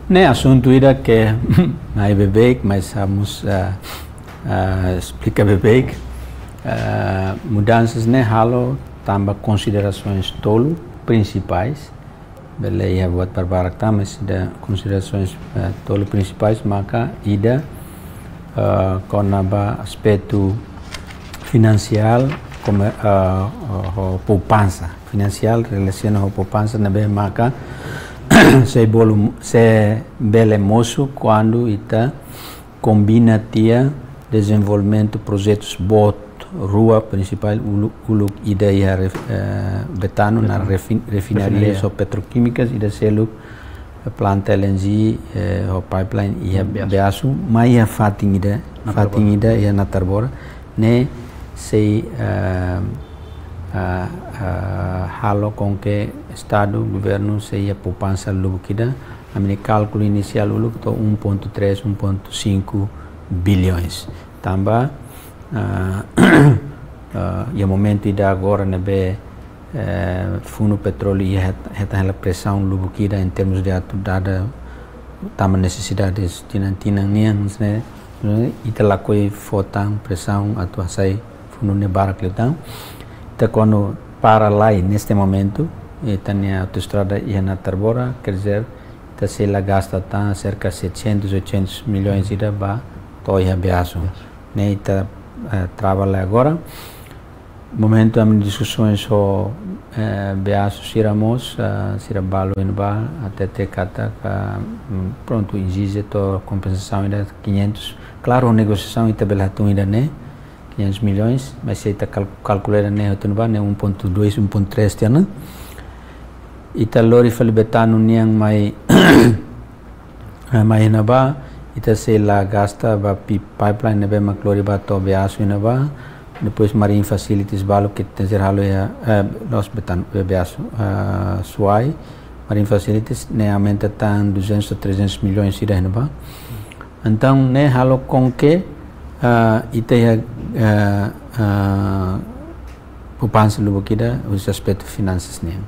Ne'e asuntu ida ke mai beibeik, mas ha'u mós, ah, ah, esplika beibeik. Ah, mudansas ne'e halo tanba konsiderasoens tolu prinsipais. Bele iha buat barbarak tan, mas ida konsiderasoens, eh, tolu prinsipais maka ida, eh, kona-ba aspetu finansiál, kome-, eh, ho poupansa. Finansiál relasiona ho poupansa ne'ebé maka sei bolu, sei bele mosu kuandu ita kombina tiha dezenvolvimentu projetus boot rua prinsipál, uluk, uluk ida iha ref-, eh, Betano, naran refin-, refinaria. Refinaria. Ho petrokémikas, ida seluk, eh, planta L N G, eh, ho pipeline iha Beasu. Beasu, mai iha fatin ida, Natarbora. Fatin ida iha Natarbora, ne'e sei, eh, ah, ah, halo kon ke Estadu, governu sei iha poupansa lubuk ida, ami-nia kálkulu inisiál uluk to'o um ponto três, um ponto cinco bilhões. Tanba, ah, ah, iha momentu ida agora ne'ebé, eh, fundu petróleu iha het-, hetan hela presaun lubuk ida em termos de atu dada tanba nesesidades tinan-tinan nian, ne'e, ita lakohi fó tan presaun atu hasai fundu ne'e barak liután. Ita kuandu para lai neste momentu, ita-nia autoestrada iha Natarbora, quer dizer, ita sei la gasta tan cerca setecentos, oitocentos milhões ida ba to'o iha Beasu. Ne'e ita, eh, trava lai agora. Momentu ami diskusoens ho, eh, Beasu sira mós, eh, sira balu iha ne'ebá, hatete katak, mm, prontu, ezije to'o kompensasaun ida quinhentos. Klaru, negosiasaun ita bele hatún ida-ne'e, quinhentos milhões, mas se ita kal-, kalkula ida-ne'e hotu ne'ebá, ne'e um ponto dois, um ponto três tiha ona. Ita lori fali Betano nian mai, eh, mai iha ne'ebá, ita sei la gasta ba pi-, pipeline ne'ebé mak lori ba to'o Beasu iha ne'ebá. Depois marine facilities balu ke tenke ser halo iha, eh, la'ós Betano, eh, Beasu, eh, Suai. Marine Facilities ne'e aumenta tan duzentos a trezentos milhões ida iha ne'ebá. Entaun ne'e halo com que, ah, ita iha, ah, ah, poupansa lubuk ida husi aspetu finansas nian.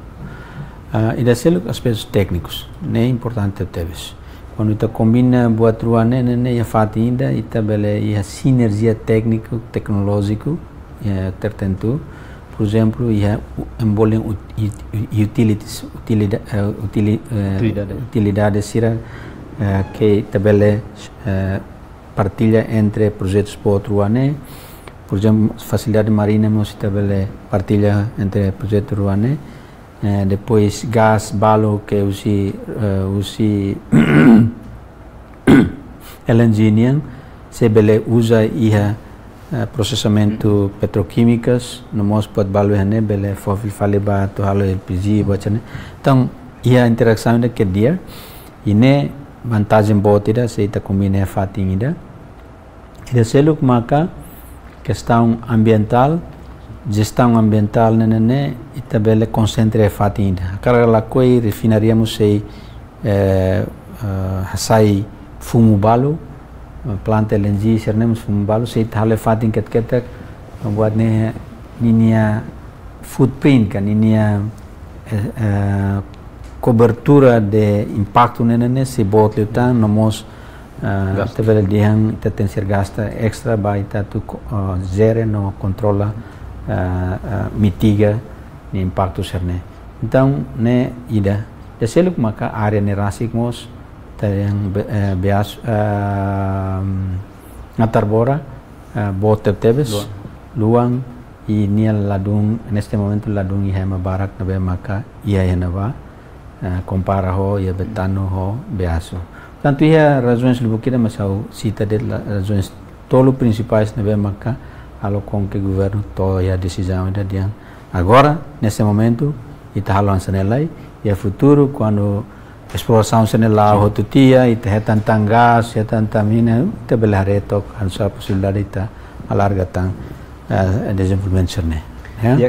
Ah, ida seluk aspetus téknikus ne'e importante tebes. Kuandu ita kombina buat rua ne'e, ne'e, ne'e iha fatin ida ita bele iha sinerjia tékniku teknolójiku, eh, tertentu. Por ezemplu, iha u-, envolve ut-, ut-, utilities, utilida-, eh, utili-, eh, Utilidade. utilidade sira, eh, ke ita bele, eh, partilla entre projetus boot rua ne'e. Por ezemplu, fasilidade marina mós ita bele partilla entre projetu rua ne'e. Eh, depois gás balu ke husi, eh, husi L N G nian, sei bele uza iha, eh, prosesamentu petrokímikas, no mós buat balu iha ne'e bele fó fila fali ba atu halo L P G, buat sira-ne'e. Entaun, iha interasaun ida ke di'ak, i ne'e vantajen boot ida, se ita kombina iha fatin ida. Ida seluk maka kestaun ambientál, jestaun ambientál ne'e, ne'e, ne'e, ita bele konsentra iha fatin ida. Hakarak lakohi refinaria mós sei, eh, eh, hasai fumu balu, eh, planta L N G sira-ne'e mós fumu balu, se ita halo iha fatin ketak-ketak, buat ne'e ninia footprint ka ninia, eh, eh, kobertura de impaktu ne'e, ne'e, ne'e sei boot liután, no mós, eh, Gasta. ita bele dehan ita tenke ser gasta extra ba ita atu ko-, eh, jere no kontrola, eh, eh, mitiga nia impaktu sira-ne'e. Entaun, ne'e ida. Ida seluk maka área ne'e rasik mós, ita dehan be-, eh, beas, eh, Natarbora, eh, boot tebes, Luan. luan, i nia ladún, neste momentu ladún iha ema barak ne'ebé maka iha iha ne'ebá, eh, kompara ho iha Betano ho Beasu. Portantu, iha razaun lubuk ida, mas ha'u sita de'it la-, razaun tolu prinsipais ne'ebé maka halo com que governu to'o iha desizaun ida dehan agora, neste momentu, ita halo hanesan ne'e lai, iha futuru, kuandu esplorasaun sira-ne'e la'o Sin. hotu tiha, ita hetan tan gás, hetan tan mina, ita bele haree took, hanesan posibilidade ita alarga tan, eh, dezenvolvimentu sira-ne'e. Ya? Ya,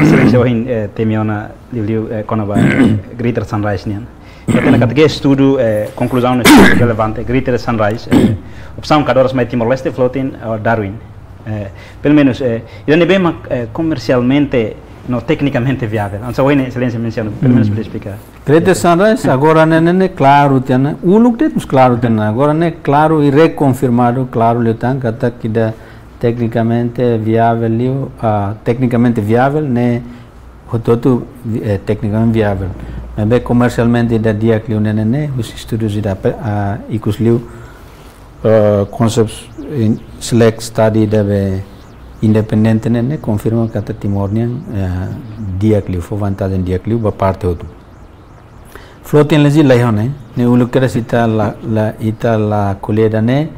Exelénsia, ohin, eh, temi ona liuliu, eh, kona-ba, eh, Greater Sunrise nian. Ita hatene katak estudu, eh, konkluzaun ne'e estudu relevante, Greater Sunrise, eh, opsaun kadoras mai Timor-Leste, floating, eh, Darwin. Eh, pelumenus, eh, ida ne'ebé mak, eh, komersialmente no teknikamente viável. Hanesan ohin Exelénsia mensiona, pelumenus Hmm. bele esplika. Greater Sunrise, agora ne'e, ne'e, ne'e klaru tiha ona, uluk de'it mós klaru tiha ona, agora ne'e klaru i rekonfirmadu, klaru liután, katak ida teknikamente viável liu, ah, teknikamente viável, ne'e hotu-hotu vi-, eh, teknikamente viável. Maibé komersialmente ida di'ak liu ne'e, ne'e, ne'e, husi estudu ida pe-, ah, ikus liu, eh, concept in select study ida be independente ne'e, ne'e, konfirma katak Timor nian, eh, di'ak liu, fó vantajen di'ak liu ba parte hotu. Floating L N G laiha ona, ne'e uluk kedas ita la, la, ita la ko'alia ida-ne'e,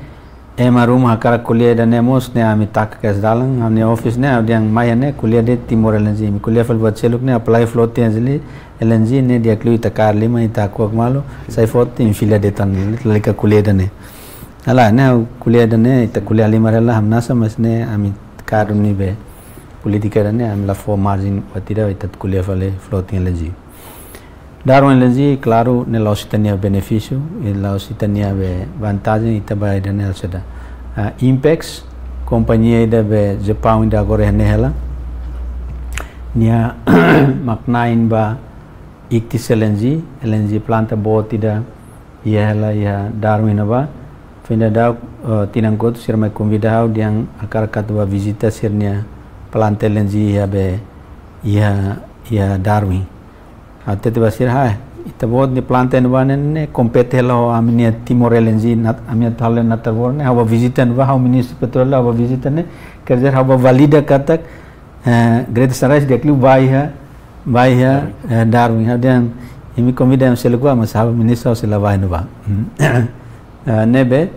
ema ruma hakarak ko'alia ida-ne'e mós, ne'e ami taka kedas dalan, ami office ne'e, ha'u dehan mai ne'e, ko'alia de'it Timor L N G, imi ko'alia fali buat seluk ne'e, apply floating L N G, L N G ne'e di'ak liu ita kaer liman, ita hakuak malu, sai foto, imi fila de'it tan, lalika ko'alia ida-ne'e. Halo, ne'e ko'alia ida-ne'e, ita ko'alia halimar hela, hamnasa, mas ne'e ami kaer duni be polítika ida-ne'e, ami la fó margin buat ida, ita ko'alia fali floating L N G. Darwin L N G, klaru, ne'e la'ós ita-nia benefísiu, i la'ós ita-nia be vantajen, ita ba ida-ne'e la seda. Ah, Inpex, kompañia ida be Japaun ida agora iha ne'e hela. Nia mak na'in ba Ichthys L N G, L N G planta boot ida iha hela iha Darwin ne'ebá. Foin daudauk, eh, tinan kotuk sira mai konvida ha'u dehan hakarak atu ba vizita sira-nia planta L N G iha be, iha, iha Darwin. Ha'u hatete ba sira, "Hai, ita-boot nia planta ne'ebá ne'e, ne'e kompete hela ho ami-nia Timor L N G, nat-, ami atu halo Natarbora ne'e, ha'u ba vizita ne'ebá, ha'u ministru petróleu, ha'u ba vizita ne'e, quer dizer, ha'u ba valida katak, eh, Greater Sunrise di'ak liu ba iha, ba iha, eh, Darwin." Ha'u dehan, "Imi konvida ami seluk bá, mas ha'u ministru ha'u sei la bá iha ne'ebá." Hmm. Eh, ne'ebé,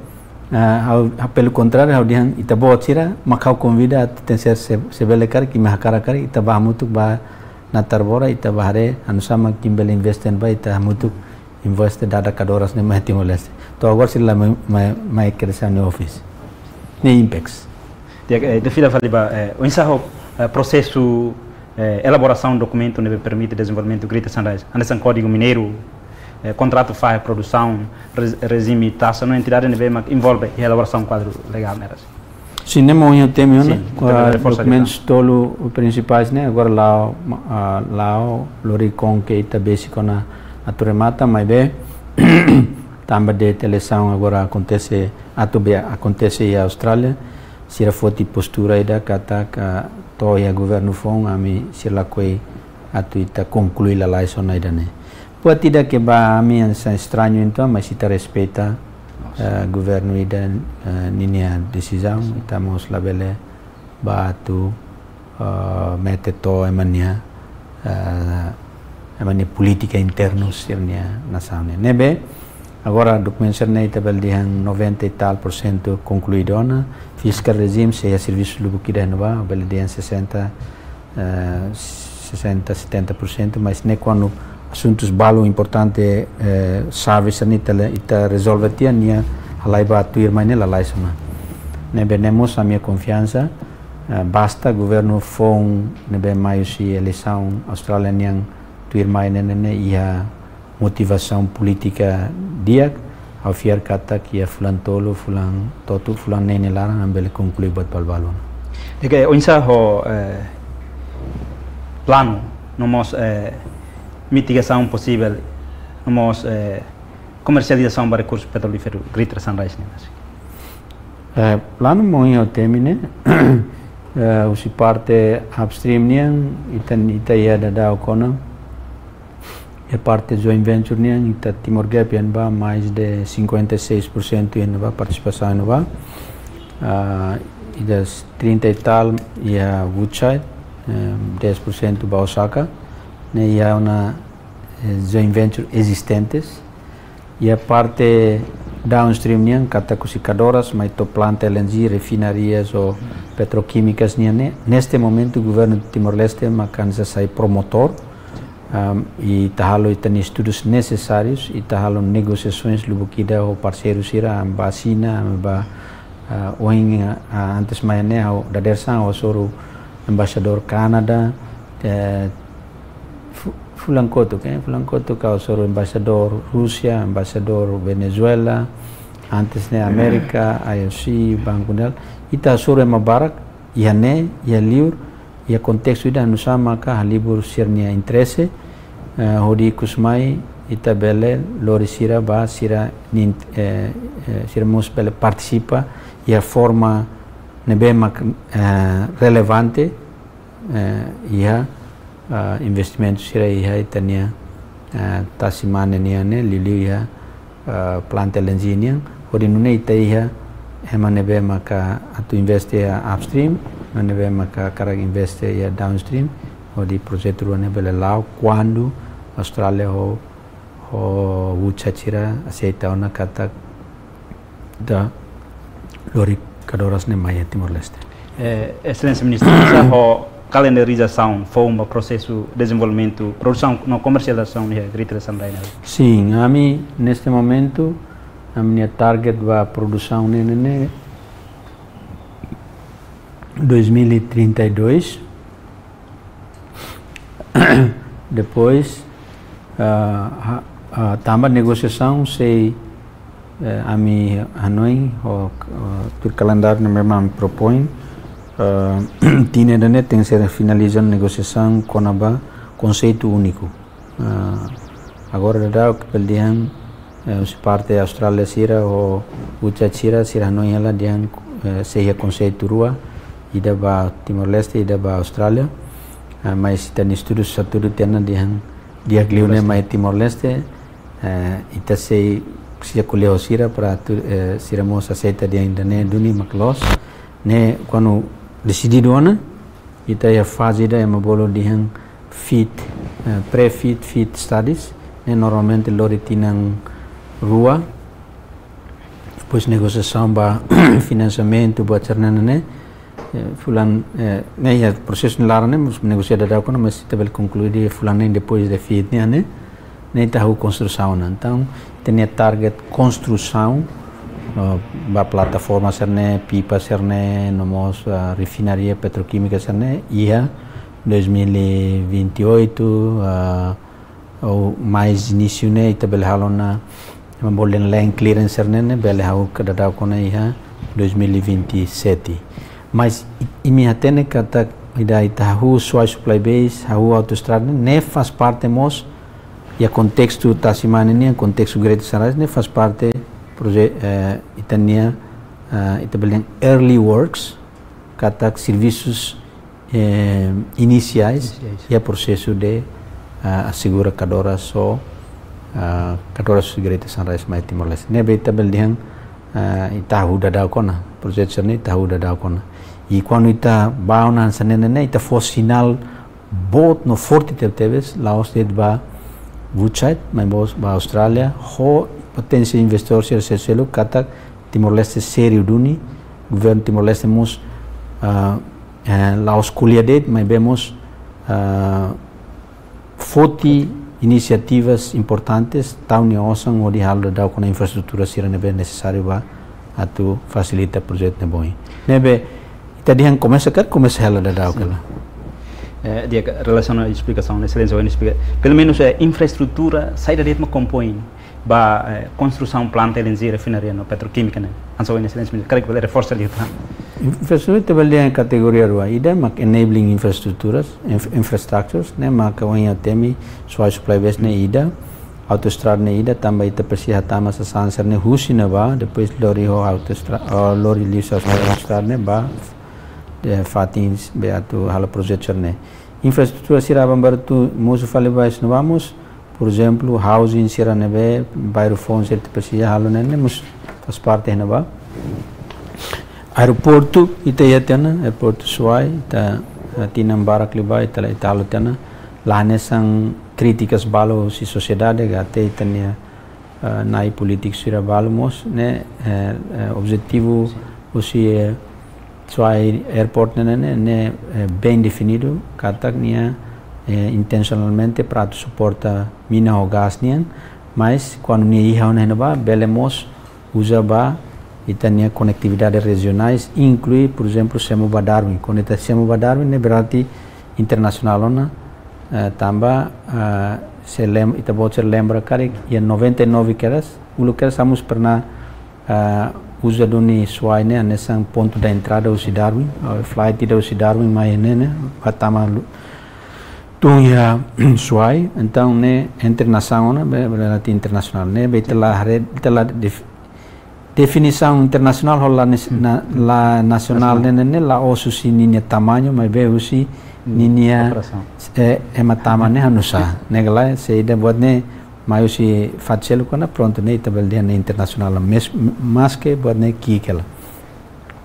eh, ha'u, ha'u pelo kontráriu, ha'u dehan ita-boot sira, mak ha'u konvida atu tenke ser se, se bele karik, imi hakarak karik, ita bá hamutuk ba Natarbora, ita bá haree, oinsá mak imi bele investe ne'ebá, ita hamutuk investe dada kadoras ne'e mai Timor-Leste. To'o agora sira la mai, mai, mai kedas ami-nia office. Ne'e Inpex. Di'ak, eh, ita fila fali ba, eh, oinsá ho, eh, prosesu, eh, elaborasaun dokumentu ne'ebé permite dezenvolvimentu Greater Sunrise, hanesan Kódigu Mineiru, eh, kontratu fahe produsaun, re-, rejime taxa no entidade ne'ebé mak envolve iha elaborasaun kuadru legál ne'e rasik. Sin, ne'e mak ohin ha'u temi ona, sin, ah, ita reforsa dokumentus tolu prinsipais ne'e, agora la'o, ah, la'o lori kon ke ita besik ona atu remata, maibé tanba de'it eleisaun agora akontese, atu be akontese iha Austrália, sira foti postura ida katak, ah, to'o iha governu foun, ami sira lakohi atu ita konklui lalais ona ida-ne'e. Buat ida ke ba ami hanesan estrañu entaun, mas ita respeita, eh, governu ida, eh, ninia desizaun, ita mós labele ba atu, eh, mete to'o ema nia, eh, ema nia polítika interna sira-nia nasaun nian. Ne'ebé, agora dokumentu sira-ne'e ita bele dehan noventa e tal por cento konkluídu ona, fiscal regime, sei iha servisu lubuk ida iha ne'ebá, bele dehan sessenta, eh, sessenta, setenta por cento, mas ne'e kuandu asuntus balu importante, eh, xave sira-ne'e ita le-, ita rezolve tiha, nia halai ba tuirmai ne'e lalais ona. Ne'ebé ne'e mós ami-nia konfiansa, eh, basta governu foun ne'ebé mai husi eleisaun Austrália nian tuirmai ne'e, ne'e, ne'e iha motivasaun polítika di'ak, ha'u fiar katak iha fulan tolu, fulan to'o fulan neen nia laran, ami bele konklui buat balu-balu. Di'ak, oinsá ho, eh, planu, no mós, eh, mitigasaun posivel, no mós, eh, komersializasaun ba rekursu petrolíferu Greater Sunrise nian? Eh, planu mak ohin ha'u temi ne'e, eh, husi parte upstream nian, ita, ita iha daudaun ona, iha parte joint venture nian, ita Timor Gap iha ne'ebá mais de cinquenta e seis por cento iha ne'ebá, partisipasaun iha ne'ebá. Ah, ida trinta e tal iha Woodside, eh, dez por cento ba Osaka, ne'e iha ona, eh, joint venture ezistentes. Iha parte downstream nian, katak husi Cadoras mai to'o planta L N G, refinarias ou petroquímicas nian ne'e, neste momento governu Timor-Leste mak hanesan sai promotór, am, i ita halo ita-nia estudus nesesárius, ita halo negosiasoens lubuk ida ho parseiru sira, ami ba Xina, ami ba, ah, ohin, ah, antes mai ne'e ha'u dadeer-saan ha'u hasoru embaixadór Kanadá, eh, fu-, fulan kotuk, eh, fulan kotuk ha'u hasoru embaixadór Rúsia, embaixadór Venezuela, antes ne'e Amérika, I O C, Banku Mundiál. Ita hasoru ema barak, iha ne'e, iha liur, iha kontestu ida oinsá maka halibur sira-nia interese, eh, hodi ikus mai ita bele lori sira ba sira-nia, eh, eh, sira mós bele partisipa iha forma ne'ebé mak, eh, relevante, eh, iha, ah, investimentu sira iha ita-nia, ah, tasi-mane nian ne'e, liuliu iha, ah, planta L N G nian, hodi nune'e ita iha ema ne'ebé maka atu investe iha upstream, ema ne'ebé maka hakarak investe iha downstream, hodi projetu rua ne'e bele la'o kuandu Austrália ho, ho Woodside sira aseita ona katak ita lori Cadoras ne'e mai iha Timor-Leste. Eh, Exelénsia Ministru, oinsá ho kalendarizasaun foun ba prosesu dezenvolvimentu, produsaun no komersializasaun iha Greater Sunrise ne'e? Sin, ami neste momento, ami-nia target ba produsaun ne'e, ne'e, ne'e dois mil e trinta e dois. Depois, ah, ha-, ah, tanba negosiasaun sei, eh, ami hanoin, ho, ah, tuir kalendáriu ne'ebé mak ami propoin, ah, tinan ida-ne'e tenke ser finaliza negosiasaun kona-ba konseitu úniku. Ah, agora daudaun ke bele dehan, eh, husi parte Austrália sira ho Woodside sira, sira hanoin hela dehan, eh, sei iha konseitu rua, ida ba Timor-Leste, ida ba Austrália. Ah, mas ita-nia estudu sira hatudu tiha ona dehan di'ak liu ne'e mai Timor-Leste, eh, ita sei, sei ko'alia ho sira para atu, eh, sira mós aseita dehan ida-ne'e duni mak loos. Ne'e kuandu desididu ona, ita iha faze ida ema bolu dehan FEED, eh, pre-FEED, FEED studies, ne'e normalmente lori tinan rua. Depois negosiasaun ba finansiamentu, buat sira-ne'e, eh, fulan, eh, ne'e iha prosesu nia laran ne'e, mós negosia daudaun ona, mas ita bele konklui iha fulan neen depois de FEED nian ne'e, ne'e ita hahú konstrusaun ona. Entaun, ita-nia target konstrusaun, eh, ba plataforma sira-ne'e, pipa sira-ne'e, no mós, eh, refinaria petroquímica sira-ne'e, iha dois mil e vinte e oito, ah, ou mais inísiu ne'e, ita bele halo ona, ema bolu dehan land clearance ne'e, ne'e bele ha'u ka daudauk ona iha dois mil e vinte e sete. Mas i-, imi hatene katak ida ita hahú Suai Supply Base, hahú autoestrada ne'e, ne'e faz parte mós, iha kontestu Tasmania nian, kontestu Greater Sunrise, ne'e faz parte proje-, eh, ita-nia, eh, ita bele dehan early works, katak servisus, eh, inisiais, Inisiais. iha prosesu de, ah, asegura kadoras ho, ah, kadoras Greater Sunrise mai Timor-Leste. Ne'ebé ita bele dehan, ah, ita hahú daudauk ona, projetu sira-ne'e ita hahú daudauk ona. I kuandu ita bá ona hanesan ne'e ne'e, ita fó sinál boot no forte tebetebes, la'ós de'it ba Woodside, maibé mós ba Austrália, ho potensiál investidór sira seluk, katak Timor-Leste sériu duni, governu Timor-Leste mós, ah, eh, la'ós ko'alia de'it, maibé mós, ah, foti inisiativas importantes, tau nia osan hodi halo daudauk ona infraestrutura sira ne'ebé nesesáriu ba atu fasilita projetu ne'ebé ohin. Ne'ebé, ita dehan komesa karik, komesa hela daudauk Sin. hela. Eh, di'ak, relasiona esplikasaun, Exelénsia, ohin esplika. Pelumenus, eh, infraestrutura, saida de'it mak kompoin ba, eh, konstrusaun planta L N G, refinaria no petrokímika ne'e. Hanesan ohin Exelénsia, karik bele reforsa liután. Infraestrutura ita bele dehan kategoria rua. Ida mak enabling infraestruturas, inf-, infrastructures, ne'e mak ohin ha'u temi, Suai Supply Base ne'e ida, autoestrada ne'e ida, tanba ita presiza hatama sasán sira-ne'e husi ne'ebá, depois lori ho autoestra-, oh, lori liu sasán autoestrada ne'e ba, eh, fatin ne'ebé atu halo projetu sira-ne'e. Infraestrutura sira aban-bainrua atu mosu fali ba iha ne'ebá mós, por ezemplu, housing sira ne'ebé bairru foun sira ita presiza halo ne'e, ne'e mós faz parte ne'ebá. Aeroportu, ita iha tiha ona, aeroportu Suai, ita, eh, tinan barak liubá, ita, ita halo tiha ona, la hanesan krítikas balu husi sosiedade, ka até ita-nia, eh, na'i polítiku sira balu mós, ne'e, eh, eh, objetivu husi, eh, Suai Airport ne'e, ne'e, ne'e, eh, bem definidu, katak nia, eh, intensionalmente para atu suporta mina ho gás nian, mas kuandu nia iha ona iha ne'ebá, bele mós uza ba ita-nia konektividade rejionais, inklui, por ezemplu, semo ba Darwin. Kuandu ita semo ba Darwin, ne'e berarti internasionál ona, eh, tanba, eh, se lem-, ita-boot sira lembra karik, iha noventa e nove kedas, uluk kedas ami mós pernah, eh, uza duni Suai ne'e hanesan pontu de entrada husi Darwin, eh, flight ida husi Darwin mai ne'e, ne'e, ba tama lu-, tun iha Suai, entaun ne'e entre nasaun ona, be-, berarti internasionál, ne'ebé ita la re-, ita la def-, definisaun internasionál ho la nes-, na-, la nasionál Nasionál. ne'e, ne'e, ne'e la'ós husi ninia tamañu, maibé husi Hmm. ninia, Operasaun. eh, ema tama ne'e hanusá. Ne'e ka lae, se ida buat ne'e mai husi fatin seluk ona, prontu, ne'e ita bele dehan ne'e internasionál, mes-, maske buat ne'e ki'ik hela.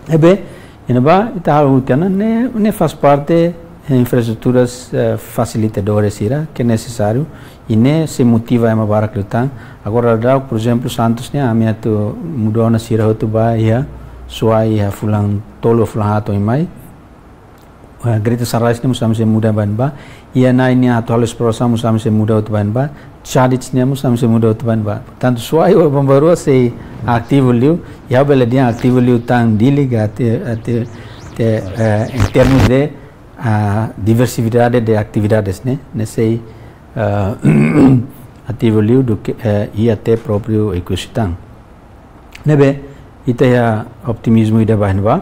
Ne'ebé, iha ne'ebá, ita halo tiha ona, ne'e, ne'e faz parte, eh, infraestruturas, eh, fasilitadores sira, ke nesesáriu, i ne'e sei motiva ema barak liután. Agora daudauk, por ezemplu, Santos ne'e, ami atu muda ona sira hotu ba iha Suai iha fulan tolu, fulan haat oin mai. Eh, Greater Sunrise ne'e mós ami sei muda ba ne'ebá. Iha Na'i nia atu halo esplorasaun mós ami sei muda hotu ba ne'ebá. Chadits ne'e mós ami sei muda hotu ba ne'ebá. Portantu, Suai ho Bambarua sei ativu liu, i ha'u bele dehan ativu liután Dili ka ati-, ati-, te, eh, em termos de, ah, diversidade de atividades, ne'e, ne'e sei, ah, ativu liu duké, eh, i até própriu Oekusi tan. Ne'ebé, ita iha optimizmu ida ba iha ne'ebá.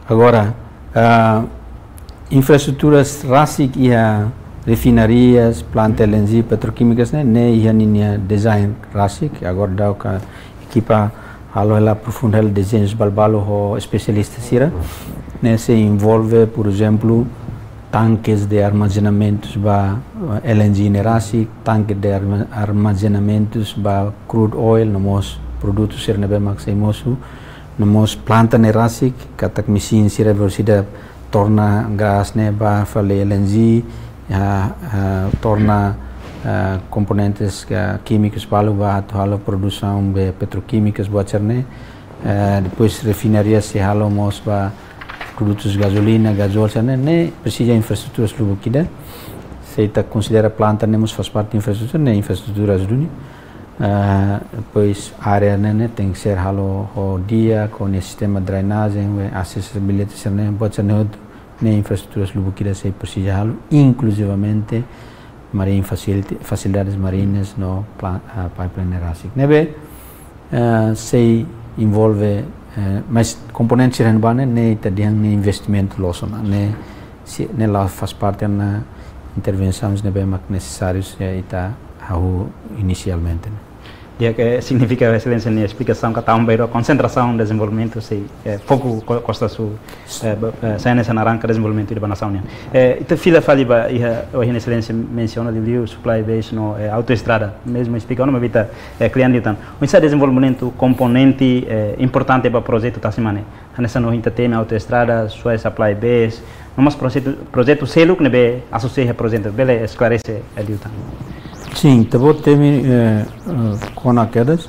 Agora, ah, infraestruturas rasik iha refinarias, planta L N G, petrokímikas ne'e, ne'e iha ninia design rasik. Agora daudauk ekipa halo hela, aprofunda hela dezeñus balu-balu ho espesialista sira. Ne'e sei envolve, por ezemplu, tanques de armazenamentus ba, eh, L N G ne'e rasik, tanque de arma-, armazenamentus ba crude oil, no mós produtu sira ne'ebé mak sei mosu, no mós planta ne'e rasik, katak mesin sira velosidade torna gás ne'e ba fali L N G, ah, ah, torna, ah, komponentes ka kímikus balu ba atu halo produsaun be petrokímikas buat sira-ne'e. Eh, depois refinaria sei halo mós ba produtus gazolina, gazol sira-ne'e, ne'e presiza infraestruturas lubuk ida. Se ita konsidera planta ne'e mós faz parte infraestrutura, ne'e infraestruturas duni. Eh, depois área ne'e, ne'e tenke ser halo ho di'ak, ho nia sistema drenajen, be asesabilidade sira-ne'e, buat sira-ne'e hotu ne'e infraestruturas lubuk ida sei presiza halo, inkluzivamente marin fasiliti-, fasilidades marinas no pla-, ah, pipeline rasik. Ne'ebé, ah, sei envolve, eh, mas komponente sira ne'ebá ne'e, ne'e ita dehan ne'e investimentu loos ona, ne'e sei, ne'e la faz parte ona intervensaun ne'ebé mak nesesáriu sei ita hahú inisialmente ne'e. Di'ak, eh, signifika, Exelénsia, nia esplikasaun katak tanba konsentrasaun dezenvolvimentu sei, eh, foku ko-, Kosta Súl, eh, ba-, eh, sai hanesan arranka dezenvolvimentu ida ba nasaun nian. Eh, ita fila fali ba iha, ohin Exelénsia mensiona liuliu supply base no, eh, autoestrada. Mezmu esplika ona, maibé ita, eh, kle'an liután. Oinsá dezenvolvimentu komponente, eh, importante ba projetu Tasi Mane. Hanesan ohin ita temi autoestrada, Suai supply base, no mós projetu, projetu seluk ne'ebé asosia iha projetu, bele esklarese, eh, liután. Sin, ita-boot temi, eh, eh, kona kedas,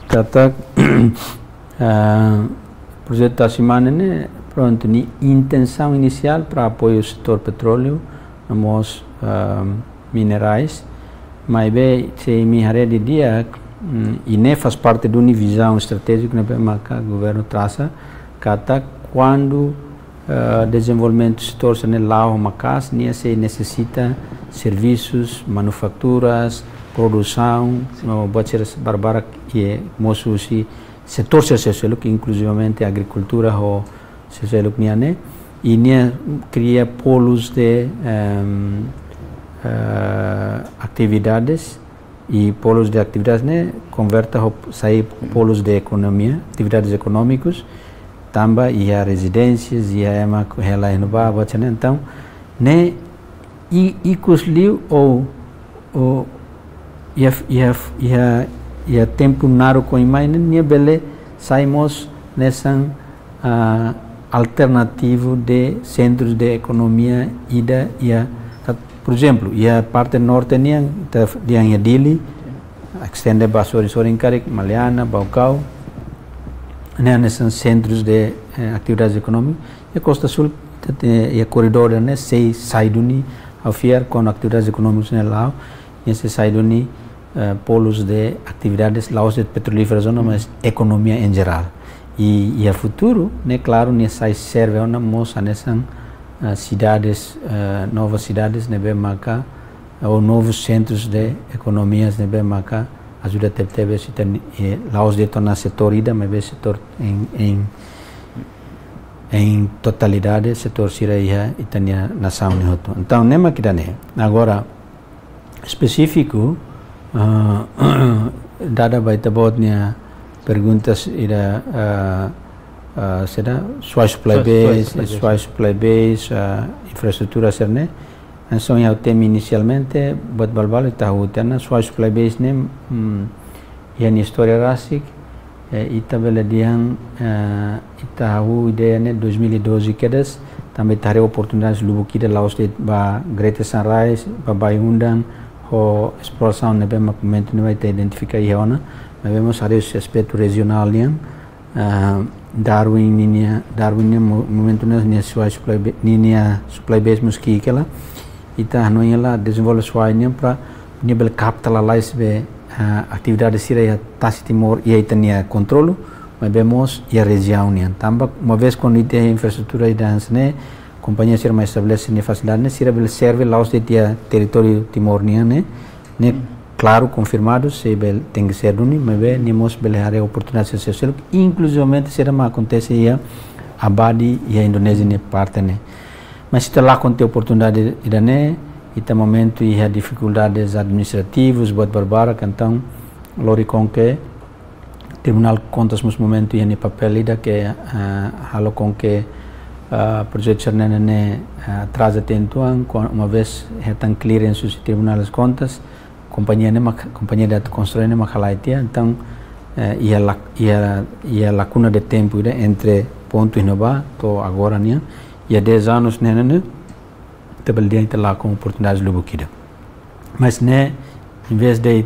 katak, eh, projetu Tasi Mane ne'e, prontu, nia intensaun inisiál para apoiu setór petróleu, no mós, eh, minerais, maibé se imi haree didi'ak, mm, i ne'e faz parte duni vizaun estratéjika ne'ebé maka governu trasa, katak kuandu, eh, dezenvolvimentu setór sira-ne'e la'o maka'as, nia sei nesesita servisus, manufaturas, produsaun, no buat sira barbarak, i mosu husi setór sira seluk, inkluzivamente agrikultura ho sira seluk nian ne'e, i nia kria polus de, ehm, eh, atividades, i polus de atividades ne'e konverte ho sai polus de ekonomia, atividades ekonómikus, tanba iha rezidénsias, iha ema hela iha ne'ebá, buat sira-ne'e. Entaun, ne'e i, ikus liu ou, ou iha, iha, iha, iha tempu naruk oin mai ne'e, nia bele sai mós hanesan, ah, alternativu de sentrus de ekonomia ida iha, por ezemplu, iha parte norte nian, ita dehan iha Dili, estende ba sorin-sorin karik, Maliana, Baucau, ne'e hanesan sentrus de, eh, atividades ekonómikas. Iha Kosta Súl, ita-nia, iha koridór ne'e sei sai duni, ha'u fiar, kuandu atividades ekonómikas ne'e la'o, nia sei sai duni, eh, polus de atividades la'ós de'it petrolíferas ona, mas ekonomia em geral. I, iha futuru, ne'e klaru, nia sei serve ona mós hanesan, eh, sidades, eh, novas sidades ne'ebé maka, ou novus sentrus de ekonomias ne'ebé maka ajuda tebetebes ita-nia, eh, la'ós de'it ona setór ida, maibé setór em, em, em totalidade, setór sira iha ita-nia nasaun ne'e hotu. Entaun, ne'e mak ida-ne'e. Agora, espesífiku, ah, dada ba ita-boot nia perguntas ida, ah, ah, saida, Suai supply Suai, Suai base, supply base. Suai supply base, ah, infraestrutura sira-ne'e. Hanesan ohin ha'u temi inisialmente, buat balu-balu ita hahú tiha ona, Suai supply base ne'e, mm, iha nia istória rasik, eh, ita bele dehan, eh, ita hahú ideia ne'e dois mil e doze kedas, tanba ita haree oportunidades lubuk ida la'ós de'it ba Greater Sunrise, ba Bayu-Undan, ho esplorasaun ne'ebé mak momentu ne'e ita identifika iha ona, maibé mós haree husi aspetu rejionál nian, ah, Darwin ninia, Darwin ninia mo-, momentu ne'e nia Suai supply ba-, ninia supply base mós ki'ik hela. Ita hanoin hela dezenvolve Suai nian para nia bele kapta lalais be, ah, atividade sira iha tasi Timor iha ita-nia kontrolu, maibé mós iha rejiaun nian. Tanba, uma vez kuandu ita iha infraestrutura ida hanesan ne'e, kompañia sira mai estabelese nia fasilidade ne'e, sira bele serve la'ós de'it iha territóriu Timor nian ne'e, ne'e klaru, konfirmadu, sei bele, tenke ser duni, maibé nia mós bele haree oportunidade sira seluk, inkluzivamente sira mak akontese iha abadi iha Indonézia nia parte ne'e. Mas ita lakon tiha oportunidade ida-ne'e, ita momentu iha difikuldades administrativas, buat barbarak, entaun lori konke Tribunál Kontas mós momentu iha nia papél ida ke, ah, halo konke, ah, projetu sira-ne'e, ne'e, ah, atraza tebes uitoan, ko-, uma vez hetan clearance husi Tribunál Kontas, kompañia ne'e mak, kompañia atu konstrui ne'e mak halai tiha, entaun, eh, iha lak-, iha, iha lakuna de tempu ida entre pontu iha ne'ebá to'o agora nian, iha dez anos ne'e, ne'e, ne'e, ita bele dehan ita lakon oportunidades lubuk ida. Mas ne'e, em vez de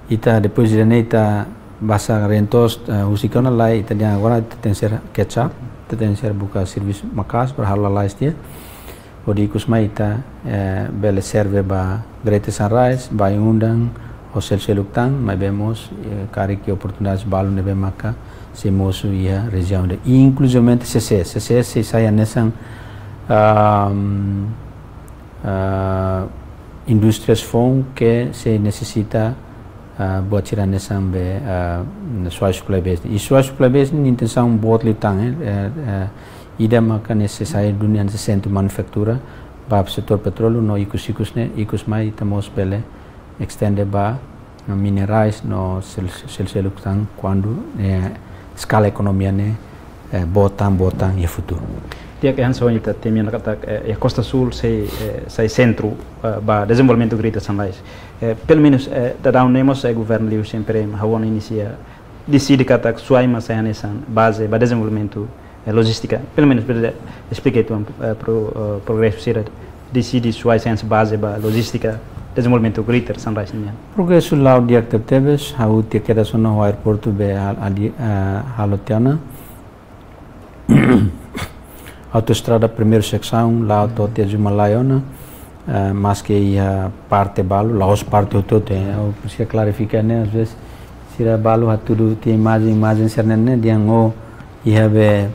ita, depois de ne'e ita basa rentos, eh, husik ona lai, ita dehan agora ita tenke ser catch up, ita tenke ser buka servisu maka'as para halo lalais tiha. Hodi ikus mai ita, eh, bele serve ba Greater Sunrise, Bayu-Undan, ho sel-seluk tan, maibé mós, eh, karik oportunidades balu ne'ebé maka sei mosu iha rejiaun ne'e. Inkluzivamente CCS, CCS sei sai hanesan Ahm, ah, indústrias foun ke sei nesesita, ah, buat sira hanesan be, ah, Suai Supply Base. I Suai Supply Base ne'e intensaun boot liután, eh, eh, eh, ida maka nesesáriu duni hanesan sentru manufatura ba setór petróleu no ikus-ikus ne'e, ikus mai ita mós bele estende ba minerais no sel-, sel-, seluk tan kuandu, eh, eskala ekonomia ne'e, eh, boot tan, boot tan iha futuru. Di'ak, hanesan ohin ita temi ona katak, eh, iha Kosta Súl sei, eh, sai sentru, eh, ba dezenvolvimentu Greater Sunrise. Eh, pelumenus, eh, daudaun ne'e mós, eh, governu liu sempre hahú ona inisia, deside katak Suai mak sai hanesan baze ba dezenvolvimentu, eh, lojístika. Pelumenus bele esplika uitoan, eh, pro-, eh, progresu sira deside Suai sai hanesan baze ba lojístika dezenvolvimentu Greater Sunrise nian. Progresu la'o di'ak tebetebes, ha'u tiha kedas ona ho aeroportu be hal-, hali-, eh, halo tiha ona. Autoestrada primeiru seksaun la'o to'o tiha Zumalai ona, eh, maske iha parte balu, la'ós parte hotu-hotu, eh, ha'u presiza klarifika ne'e, às vezes sira balu hatudu tiha imajen, imajen sira-ne'e ne'e dehan ó iha be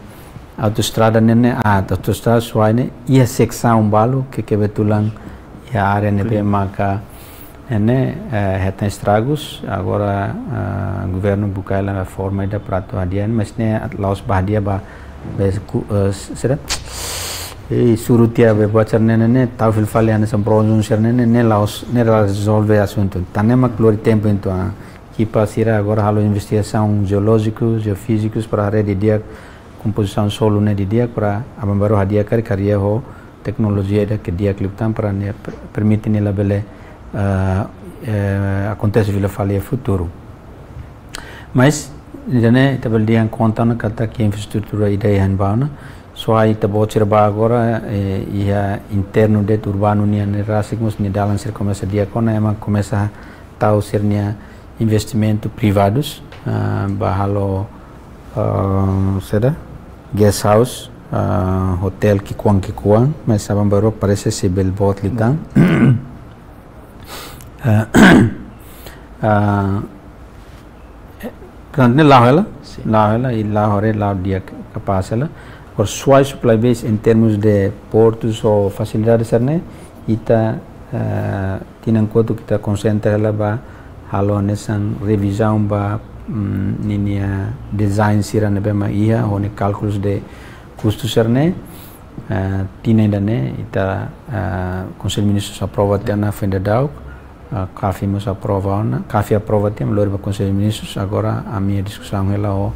autoestrada ne'e ne'e, ah, autoestrada Suai ne'e iha seksaun balu ke kebetulan iha área ne'ebé maka ne'e, eh, hetan estragus, agora, ah, governu buka hela forma ida para atu hadi'a, mas ne'e la'ós ba hadi'a ba, be ku-, eh, s-, sira? I suru tiha be buat sira-ne'e ne'e, tau fila fali hanesan bronzun sira-ne'e ne'e, ne'e la'ós, ne'e la rezolve asuntu. Tan ne'e mak lori tempu entaun, ah, ekipa sira agora halo investigasaun jeolójiku, jeofízikus para haree didi'ak kompozisaun solu ne'e didi'ak para aban-bainrua hadi'a karik, hadi'a ho teknolojia ida ke di'ak liután para ne'e per-, permite nia labele, eh, eh, akontese fila fali iha futuru. Mas ida-ne'e ita bele dehan konta ona katak infraestrutura ida iha ne'ebá ona. Suai ita-boot sira bá agora, eh, iha internu de'it urbanu nian ne'e rasik mós nia dalan sira komesa di'ak ona, ema komesa tau sira-nia investimentu privadus, ah, ba halo, ah, saida? Guest house, ah, hotel ki'ikoan-ki'ikoan, mas aban-bainrua parese sei bele boot liután. Ah, ah, eh, portantu, ne'e la'o hela, Sin. la'o hela, i la'o haree, la'o di'ak kapás hela. Agora, Suai Supply Base, em termos de portus ou fasilidades sira-ne'e, ita, ah, tinan kotuk ita konsentra hela ba halo hanesan revizaun ba, mm, ninia design sira ne'ebé mak iha, ho nia kálkulu de kustu sira-ne'e, eh, tinan ida-ne'e ita, eh, Konsellu Ministrus aprova tiha ona foin daudauk, eh, KAFI mós aprova ona, KAFI aprova tiha, lori ba Konsellu Ministrus, agora ami diskusaun hela ho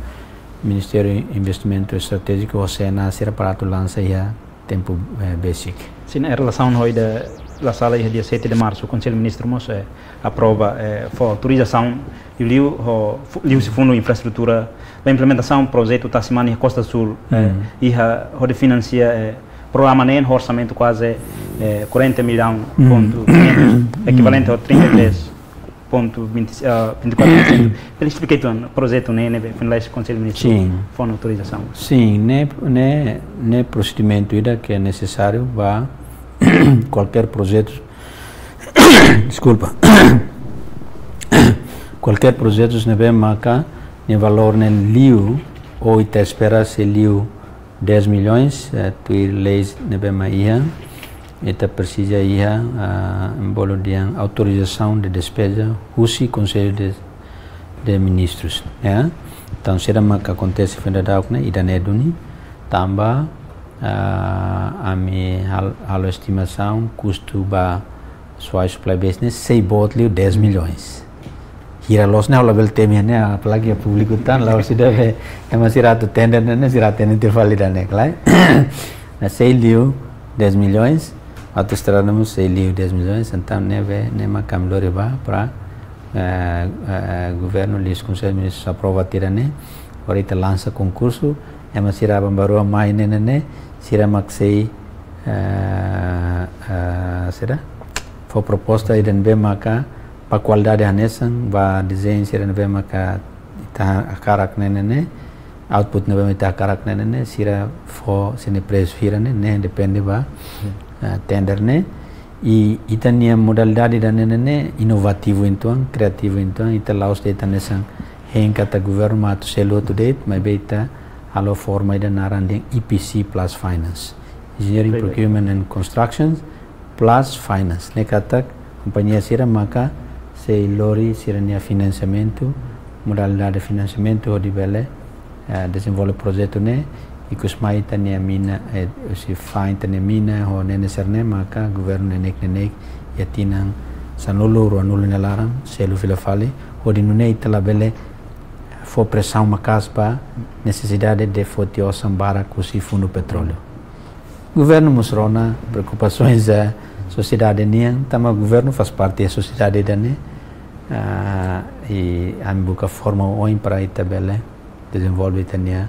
Ministériu Investimentu Estratéjiku ho SENA sira para atu lansa iha tempu, eh, besik. Sin, em relação ao ida la sala iha dia sete de março, Konsellu Ministru mós, eh, aprova, eh, fó autorizasaun liuliu ho fu-, liuhusi Fundu Infraestrutura ba implementasaun projetu Tasi Mane iha Kosta Súl, eh, Mm. iha hodi finansia, eh, programa ne'e ho orsamentu kuaze, eh, quarenta milhões Mm. ponto quinhentos, equivalente a trinta e três ponto vinte, ah, vinte e quatro por cento. Bele esplika uitoan projetu ne'e, ne'ebé finalmente Konsellu Ministru Sin. fó ona autorizasaun. Sin, ne'e, ne'e, ne'e prosedimentu ida ke nesesáriu ba kualkér projetu, deskulpa, kualkér projetu ne'ebé maka nia valór ne'e liu, ou ita espera sei liu dez milhões, eh, tuir leis ne'ebé mak iha, ita presiza iha, ah, em bolu dehan autorizasaun de despeza husi Konsellu de, de Ministrus, ya. Entaun, saida maka akontese foin daudauk ne'e, ida-ne'e duni, tanba, ah, ami hal-, halo estimasaun, kustu ba Suai Supply Base ne'e sei boot liu dez milhões. Hira loos ne'e ha'u labele temi ne'e, apalagi iha públiku tan, la'ós ida be, ema sira atu tender ne'e, sira tender tiha fali ida-ne'e, klaru. Ne'e sei liu dez milhões, autoestrada mós sei liu dez milhões, entaun ne'ebé, ne'e mak ami lori bá para, eh, eh, governu liuhusi Konsellu Ministrus aprova tiha ne'e, agora ita lansa konkursu, ema sira aban-bainrua mai ne'e, ne'e, ne'e, sira mak sei, eh, eh, saida? Fó proposta ida ne'ebé maka ba kualidade hanesan, ba dezeñu sira ne'ebé maka ita hakarak ne'e, ne'e, ne'e, output ne'ebé ita hakarak ne'e, ne'e, ne'e, sira fó sira-nia presu hira ne'e, ne'e depende ba, Hmm. eh, tender ne'e. I ita-nia modalidade ida-ne'e, ne'e, ne'e, inovativu entaun, kriativu entaun, ita la'ós de'it hanesan hein katak governu mak atu selu hotu de'it, maibé ita halo forma ida naran dehan E P C plus finance. Engineering, Procurement and Constructions plus Finance. Ne'e katak kompañia sira maka sei lori sira-nia finansiamentu, modalidade finansiamentu hodi bele, eh, dezenvolve projetu ne'e, ikus mai ita-nia mina, eh, husi fa'an ita-nia mina ho nene sira-ne'e maka governu neineik-neineik iha tinan sanulu, ruanulu nia laran selu fila fali, hodi nune'e ita labele fó presaun maka'as ba nesesidade de foti osan barak husi Fundu Petróleu. Governu mós rona preokupasaun sosiedade nian, tanba governu faz parte da sosiedade ida-ne'e, ah, i ami buka forma oin para ita bele dezenvolve ita-nia,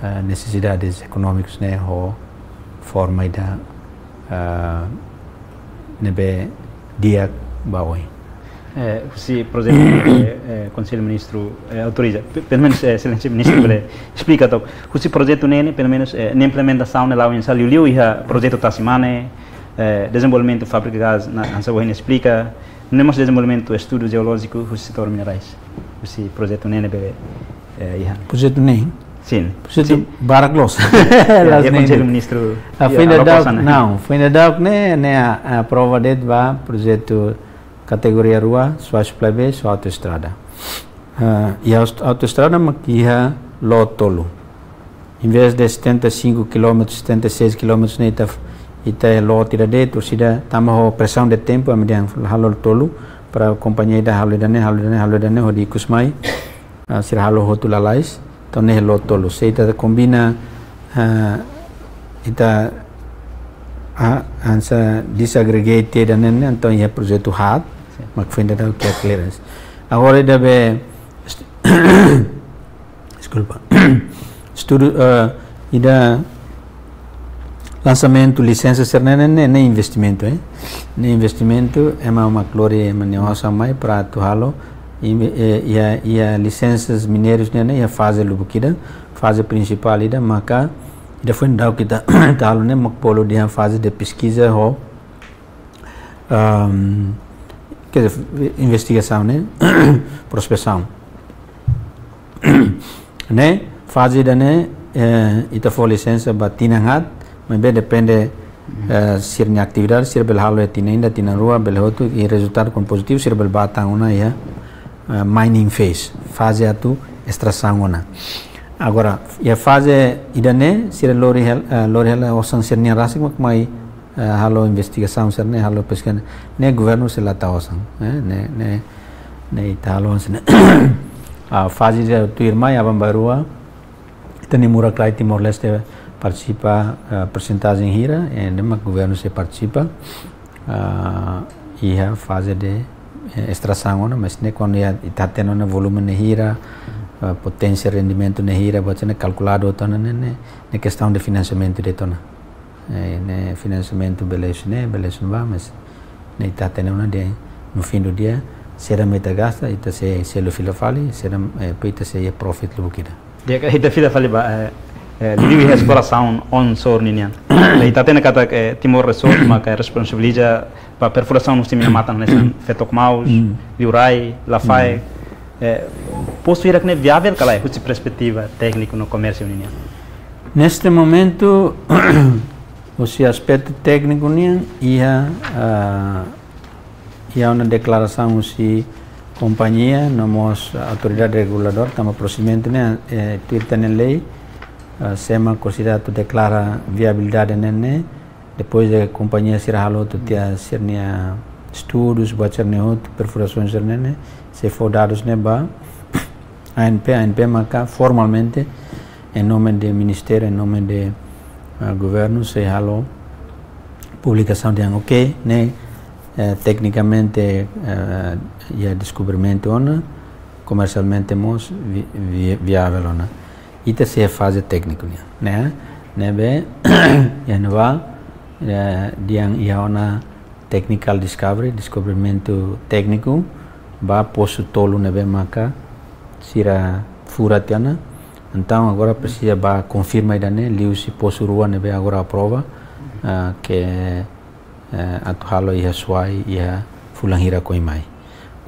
ah, nesesidades ekonómikas ne'e ho forma ida, ah, ne'ebé di'ak ba oin. Eh, husi projetu, eh, eh, Konsellu Ministru, eh, autoriza. Pe-, pelumenus, eh, Exelénsia Ministru bele esplika took. Husi projetu ne'e, pelumenus, eh, nia implementasaun ne'e la'o oinsá, liuliu iha projetu Tasi Mane, eh, dezenvolvimentu fábrika gás, hanesan ohin esplika, no mós dezenvolvimentu estudu jeolójiku husi setór minerais. Husi projetu ne'e bele, eh, iha. Projetu ne'e? Sin. Projetu barak loos. Ya, Konsellu Ministru, ah, foin dadauk, ne'e, ne'e a, aprova de'it ba projetu kategoria rua, Suai Suplai Bee, Suai Autoestrada. Ah, i aus-, autoestrada mak iha loot tolu. Em vez de setenta e cinco quilómetros, setenta e seis quilómetros ne'e ita, ita loot ida de'it, orsida tanba ho presaun de tempu, ami dehan halo tolu, para kompañia ida halo ida-ne'e, halo ida-ne'e, halo ida-ne'e, hodi ikus mai, ah, sira halo hotu lalais, entaun ne'e loot tolu. Se ita kombina, ah, ita, ah, hanesan disaggregate ida-ne'e, entaun iha projetu haat, sin, mak foin dadauk iha clearance. Agora ida be, deskulpa. Estudu, eh, ida lansamentu lisensa sira-ne'e ne'e, ne'e investimentu, eh. Ne'e investimentu, ema mak lori ema nia osan mai para atu halo, inve-, eh, iha, iha lisensas mineiras ne'e ne'e, iha faze lubuk ida, faze prinsipál ida, maka ida foin dadauk ita, ita halo ne'e mak bolu dehan faze de peskiza ho, ehm, quer dizer, investigasaun ne'e, prospesaun. Ne'e, faze ida-ne'e, eh, ita fó lisensa ba tinan haat, maibé depende, eh, sira-nia atividade, sira bele halo iha tinan ida, tinan rua, bele hotu, i rezultadu kuandu pozitivu, sira bele bá tan ona iha, eh, mining phase, faze atu estrasaun ona. Agora, iha faze ida-ne'e, sira lori hel-, eh, lori hela osan sira-nia rasik mak mai, eh, halo investigasaun sira-ne'e, halo peskiza ne'e, governu sei la tau osan, eh, ne'e, ne'e, ne'e ita halo osan ne'e. Ah, faze ida tuirmai, aban-bainrua, ita-nia murak-laek Timor-Leste partisipa, eh, persentajen hira, eh, ne'e mak governu sei partisipa, ah, iha faze de, eh, estrasaun ona, mas ne'e kuandu iha ita hatene ona volume ne'e hira, eh, poténsia rendimentu ne'e hira, buat sira-ne'e kalkuladu hotu ona ne'e, ne'e, ne'e kestaun de finansiamentu de'it ona. Eh, ne'e finansiamentu bele husi ne'e, bele husi ne'ebá, mas ne'e ita hatene ona dehan no fim do dia, saida mak ita gasta, ita sei selu fila fali, saida, eh, para ita sei iha profit lubuk ida. Di'ak, ita fila fali ba, eh, eh, liuliu iha esplorasaun onshore ninian. Ita hatene katak, eh, Timor Resources maka responsabiliza ba perfurasaun husi mina-matan hanesan Fetok Maus, mm, Liurai, Lafaek. Mm. Eh, postu hirak ne'e viavel ka lae, husi perspetiva tékniku no komérsiu ninian? Neste momento, husi aspetu tékniku nian, iha, ah, iha ona deklarasaun husi kompañia, no mós autoridade reguladora, tanba prosedimentu ne'e, eh, tuir ita-nia lei, ah, se ema konsida atu deklara viabilidade ne'e ne'e, depois de kompañia sira halo hotu tiha sira-nia estudus, buat sira-ne'e hotu, perfurasaun sira-ne'e ne'e, sei fó dadus ne'e ba A N P, A N P maka formalmente, em nome de ministériu, em nome de, ah, governu, sei halo publikasaun dehan, ok, ne'e, eh, teknikamente, eh, iha deskobrimentu ona, komersialmente mós vi-, vi-, viavel ona. Ita sei faze tékniku nian, ne'e? Ne'ebé, iha ne'ebá, eh, dehan iha ona technical discovery, deskobrimentu tékniku, ba posu tolu ne'ebé maka sira fura tiha ona. Entaun, agora presiza ba konfirma ida-ne'e, liuhusi posu rua ne'ebé agora aprova, ah, ke, eh, atu halo iha Suai, iha fulan hirak oin mai.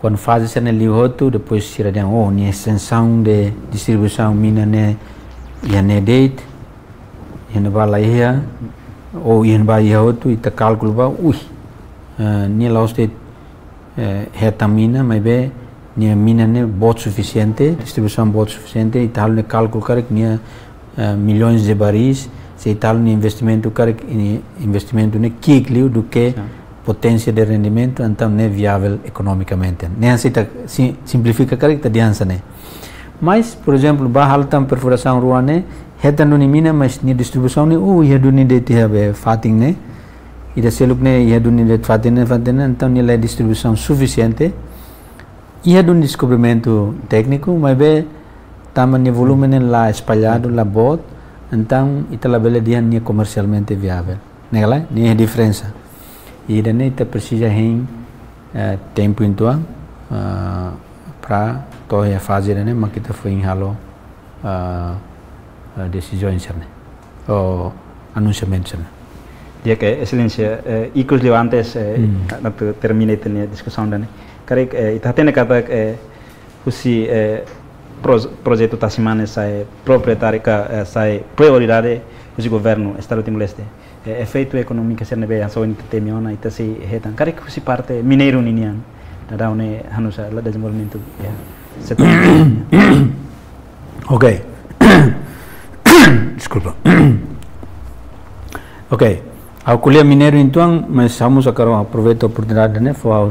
Kuandu faze sira-ne'e liu hotu, depois sira dehan, oh, nia estensaun de distribuisaun mina ne'e iha ne'e de'it, iha ne'ebá laiha, Ou iha ne'ebá iha hotu, ita kalkula ba, ui, eh, nia la'ós de'it, eh, hetan mina, maibé nia mina ne'e boot sufisiente, distribuisaun boot sufisiente, ita halo nia kálkulu karik nia, eh, milhões de barris, se ita halo nia investimentu karik, nia investimentu ne'e ki'ik liu duké poténsia de rendimentu, entaun ne'e viável ekonomikamente. Ne'e hanesan ita si-, simplifika karik ita dehan hanesan ne'e. Mas, por ezemplu, ba halo tan perfurasaun rua ne'e, hetan duni mina, mas nia distribuisaun ne'e, uh, iha duni de'it iha be fatin ne'e. Ida seluk ne'e, iha duni de'it fatin ne'e, fatin ne'e, entaun nia la iha distribuisaun sufisiente. Iha duni deskobrimentu tékniku, maibé tanba nia volume ne'e la espalladu, la boot, entaun ita labele dehan nia komersialmente viável. Ne'e ka lae, ne'e diferensa. Ida-ne'e ita presiza hein, eh, tempu uitoan, eh, para to'o iha faze ida-ne'e, mak ita foin halo, eh, eh, desizaun sira-ne'e. Ou anunsiamentu sira-ne'e. Di'ak, Exelénsia, eh, ikus liu antes, eh, atu termina ita-nia diskusaun ida-ne'e. Karik, eh, ita hatene katak, eh, husi, eh, pro-, projetu Tasi Mane sai proprietáriu ka, eh, sai prioridade husi governu Estadu Timor-Leste. Eh, efeitu ekonómiku sira ne'ebé hanesan ohin ita temi ona, ita sei hetan. Karik husi parte mineiru ninian, daudaun ne'e halo nu'usá dezenvolvimentu, ya, setór. Ok. Deskulpa. Ok. Ha'u ko'alia mineiru uitoan, mas ha'u mós hakarak aproveita oportunidade ne'e, fó ha'u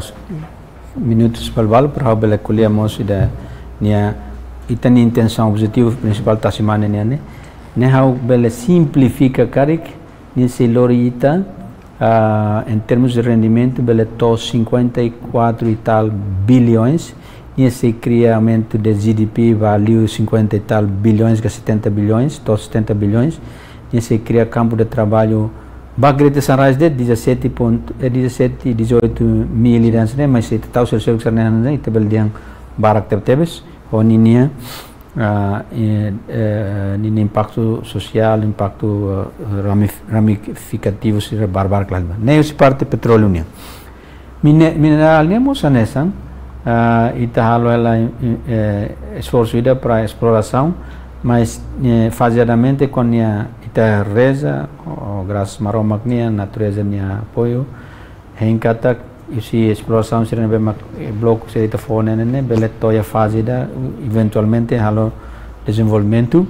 minutus balu-balu para ha'u bele ko'alia mós ida-ne'e, ita-nia intensaun, objetivu prinsipál Tasi Mane nian ne'e. Ne'e ha'u bele simplifika karik, nia sei lori ita, ah, em termos de rendimentu, bele to'o cinquenta e quatro e tal bilhões, nia sei kria aumento de G D P, value cinquenta e tal bilhões, ka setenta bilhões, to'o setenta bilhões, nia sei kria kampu de traballu, ba Greater Sunrise de'it, dezassete ponto, eh, dezassete, dezoito mil ida hanesan ne'e, mas se ita tau sira seluk sira-ne'e, ita bele dehan barak tebetebes, ho ninia, ah, eh, eh, ninia impaktu sosiál, impaktu, eh, ramif-, ramifikativu sira barbarak lain. Ne'e husi parte petróleu nian. Mine-, minerál nian mós hanesan, ah, ita halo hela, eh, esforsu ida para esplorasaun, mas, eh, fazeadamente kuandu ita reza, ou grasas Maromak nian, natureza nia apoiu, hein katak husi esplorasaun sira ne'ebé mak, eh, bloku sira ita fó ne'e ne'e, bele to'o iha faze ida, eventualmente halo dezenvolvimentu.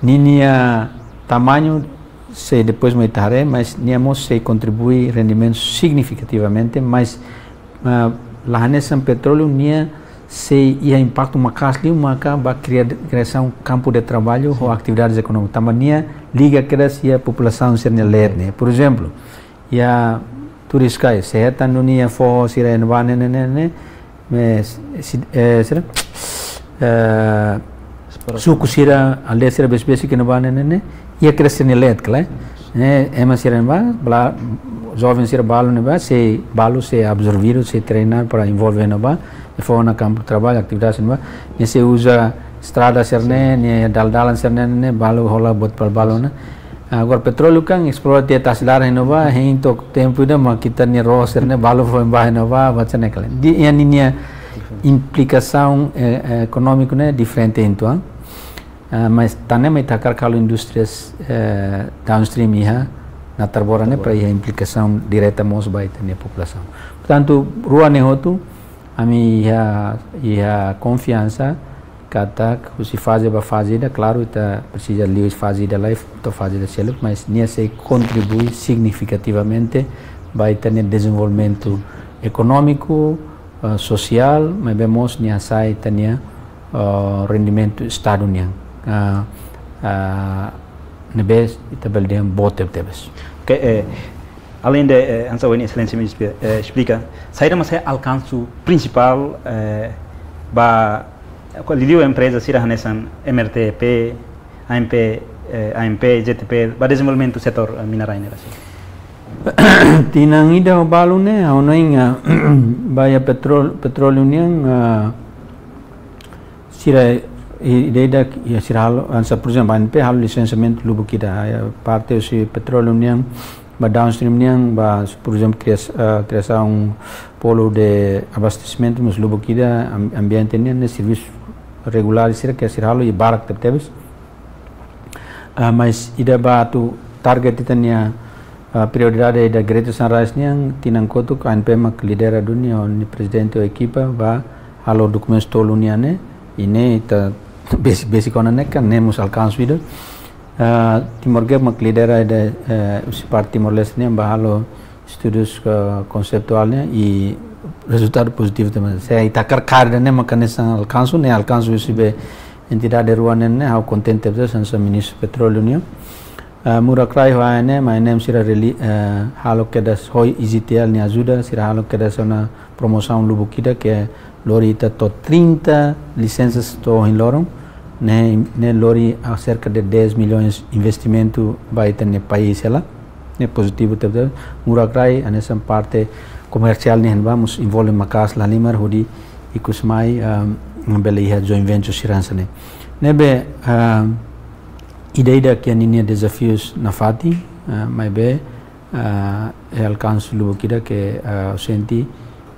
Ninia tamañu sei depois mak ita haree, mas nia mós sei kontribui rendimentu signifikativamente, mas, ah, la hanesan petróleu, nia sei iha impaktu maka'as liu maka ba kria-, kriasaun kampu de traballu ho atividades ekonómikas. Tanba nia liga kedas iha populasaun sira-nia leet ne'e. Por ezemplu, iha Turiscai, se hetan duni iha foho sira iha ne'ebá ne'e, ne'e, ne'e, ne'e, mas, si-, eh, sira, eh, suku sira, aldeia sira besik-besik iha ne'ebá ne'e, ne'e, ne'e, iha kedas sira-nia leet, klaru. Eh, ema sira ne'ebá, bala-, joven sira balu ne'ebá, sei balu sei absorvidu, sei treinadu para envolve iha ne'ebá, i fó ona kampu traballu, atividade sira ne'ebá, ne'e sei uza estrada sira-ne'e, ne'e dalan-dalan sira-ne'e, ne'e, balu hola buat balu-balu ne'e. Agora, petróleu kan esplora tiha tasi laran iha ne'ebá, hein to'o tempu ida mak ita-nia rosa ne'e balu foin ba iha ne'ebá, ba hanesan ne'e ka lae. Di, iha ninia implikasaun, eh, eh, ekonómiku ne'e diferente uitoan. Ah, mas tan ne'e mak ita hakarak halo indústrias, eh, downstream iha Natarbora ne'e para iha implikasaun direta mós ba ita-nia populasaun. Portantu, rua ne'e hotu, ami iha, iha konfiansa, katak husi faze ba faze ida, klaru, ita presiza liu faze ida lai, to'o faze ida seluk, mas nia sei kontribui signifikativamente ba ita-nia dezenvolvimentu ekonómiku, eh, sosiál, maibé mós nia hasa'e ita-nia, eh, rendimentu Estadu nian. Ah, ah, ne'ebé ita bele dehan boot tebetebes. Ok, eh, além de, eh, hanesan ohin Exelénsia mós espli-, eh, esplika, saida mak sai alkansu prinsipál, eh, ba, ko liuliu empreza sira hanesan M R T P, A M P, eh, A M P, J T P, ba dezenvolvimentu setór, eh, minerais ne'e rasik? Tinan ida ho balu ne'e, ha'u hanoin, ah, ba iha petról-, petróleu nian, ah, sira i-, ida-idak, ya, sira halo, hanesan, por ezemplu, A M P halo lisensiamentu lubuk ida, ya, parte husi petróleu nian, ba downstream nian, ba, por ezemplu, krias-, ah, kriasaun polu de abastesimentu, mós lubuk ida, am-, ambiente nian, ne'e servisu regulár sira ke sira halo, i barak tebetebes. Ah, mas ida ba atu target ita-nia, Ah, prioridade ida Greater Sunrise nian, tinan kotuk A N P mak lidera duni, ho nia prezidente ho ekipa, ba halo dokumentus tolu nian ne'e, i ne'e ita besik-besik ona ne'e kan ne'e mós alkansa ida. Ah, Timor Gap mak lidera ida, eh, husi parte Timor-Leste nian ba halo estudus, eh, konseptuál nian, i rezultadu pozitivu tanba. Se ita hakarak kaer ida ne'e maka hanesan alkansa, ne'e alkansa husi be entidade rua ne'e, ne'e ha'u kontente tebes hanesan Ministru Petróleu nian. Ah, Murak Rai ho A N M, A N M sira reli-, eh, halo kedas ho I G T L nia ajuda, sira halo kedas ona promosaun lubuk ida ke lori ita to'o trinta lisensas to'o ohin loron, ne'e, ne'e lori aserka de dez milhões investimentu ba ita-nia país hela, ne'e pozitivu tebes. Murak Rai, hanesan parte komersiál nian ba mós envolve maka'as lahalimar hodi ikus mai, ah, bele iha joint venture sira hanesan ne'e. Ne'ebé, ah, ida-idak iha ninia dezafius nafatin, ah, maibé, ah, iha alkansa lubuk ida ke, ah, sente,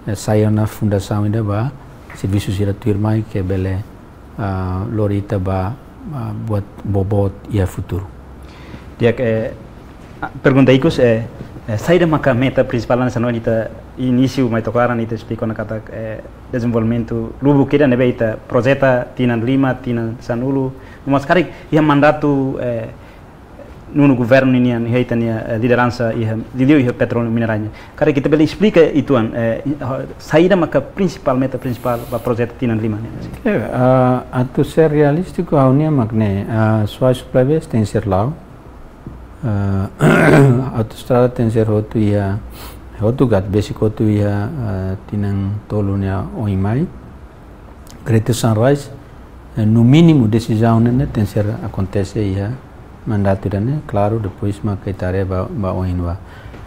eh, sai ona fundasaun ida ba servisu sira tuirmai ke bele, ah, lori ita ba, ah, buat boboot iha futuru. Di'ak, eh, ah, pergunta ikus, eh, eh, saida maka meta prinsipál hanesan ohin ita inísiu mai to'o agora ita esplika ona katak, eh, dezenvolvimentu lubuk ida ne'ebé ita projeta tinan lima, tinan sanulu, mas karik iha mandatu, eh, nonu governu ninian, iha ita-nia, eh, lideransa iha, liuliu iha petróleu minerál nian. Karik ita bele esplika uitoan, eh, i-, ho-, saida maka prinsipál, meta prinsipál ba projeta tinan lima ne'e? Oke, ah, atu ser realístiku, ha'u-nia mak ne'e, ah, Suai Supply Base tenke ser la'o. Ah, autoestrada tenke ser hotu iha, hotu katak besik hotu iha, ah, tinan tolu nia oin mai. Greater Sunrise, eh, no mínimu desizaun ne'e, ne'e tenke ser akontese iha mandatu ida-ne'e, klaru, depois maka ita haree ba, ba oin ba.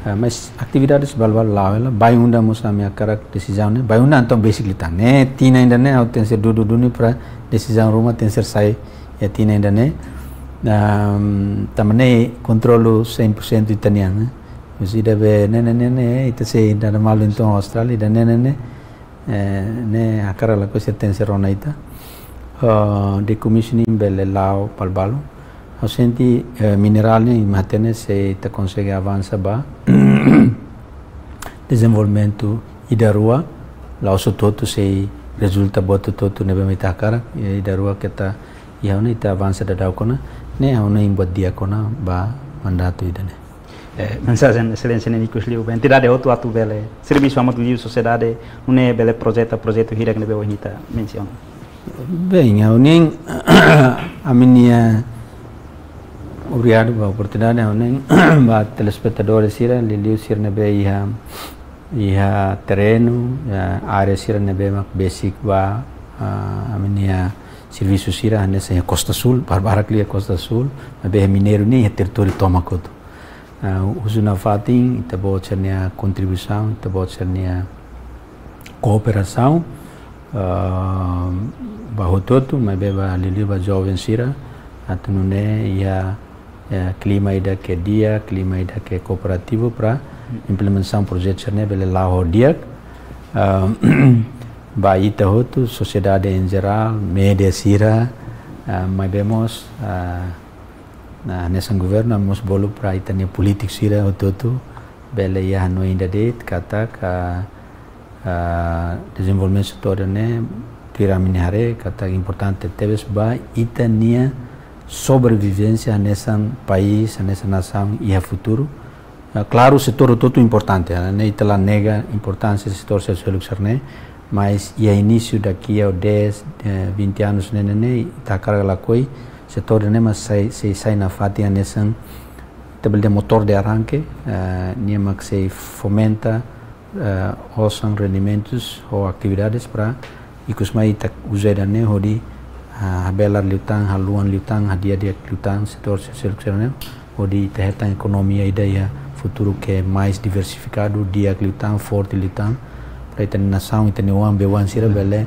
Eh, mas atividades balu-balu la'o hela, Bayu-Undan mós ami hakarak desizaun ne'e, Bayu-Undan entaun besik liután. Ne'e, tinan ida-ne'e, ha'u tenke ser dudu duni para desizaun ruma tenke ser sai, iha tinan ida-ne'e. Ehm, tanba ne'e kontrolu cem por cento ita-nian, ne'e. Mas ida be, ne'e, ne'e, ne'e, ne'e, ita sei dada malu entaun Austrália, ida-ne'e, ne'e, ne'e. Eh, ne'e hakarak lakohi sira tenke ser rona ita. Eh, decommissioning bele la'o balu-balu. Ha'u sente, eh, minerál ne'e imi hatene se ita konsege avansa ba dezenvolvimentu ida rua, la'ós hotu-hotu sei rezulta buat hotu-hotu ne'ebé mak ita hakarak, i ida rua keta iha ona ita avansa daudauk ona, ne'e ha'u hanoin buat di'ak ona ba mandatu ida-ne'e. Eh, mensajen Exelénsia nian ikus liu ba entidade hotu atu bele servisu hamutuk liu sosiedade, nune'e bele projeta projetu hirak ne'ebé ohin ita mensiona. Bem, ha'u hanoin, ami-nia, obrigadu ba oportunidade, ha'u hanoin ba telespetadór sira, liuliu sira ne'ebé iha, iha terrenu, iha área sira ne'ebé mak besik ba, ah, ami-nia servisu sira, hanesan iha Costa Sul, barak liu iha Costa Sul, maibé iha mineiru nian iha territóriu tomak hotu. Ah, husu nafatin, ita-boot sira-nia kontribuisaun, ita-boot sira-nia kooperasaun, ah, ba hotu-hotu, maibé ba liuliu ba joven sira, atu nune'e iha, eh, klima ida ke di'ak, klima ida ke kooperativu para implementasaun projetu sira-ne'e bele la'o ho di'ak. Ah, ba ita hotu, sosiedade em geral, média sira, ah, maibé mós, ah, hanesan governu, ami mós bolu para ita-nia polítiku sira hotu-hotu bele iha hanoin ida de'it katak, ah, ah, dezenvolvimentu setór ne'e, tuir ami-nia haree katak importante tebes ba ita-nia sobrevivénsia hanesan país, hanesan nasaun iha futuru. Ah, klaru, setór hotu-hotu importante, ah, ne'e ita la nega importánsia setór sira seluk sira-ne'e, mas iha inísiu daqui a dez, eh, vinte anos ne'e, ne'e, ne'e, ita hakarak lakohi setór ne'e mak sai, sei sai nafatin hanesan, ita bele dehan motór de arranke, eh, nia mak sei fomenta, eh, osan, rendimentus ho atividades para ikus mai ita uza ida-ne'e hodi, ah, habelar liután, haluan liután, hadi'a di'ak liután setór sira seluk sira-ne'e, hodi ita hetan ekonomia ida iha futuru ke mais diversifikadu, di'ak liután, forte liután, para ita-nia nasaun, ita-nia oan, bei-oan sira bele,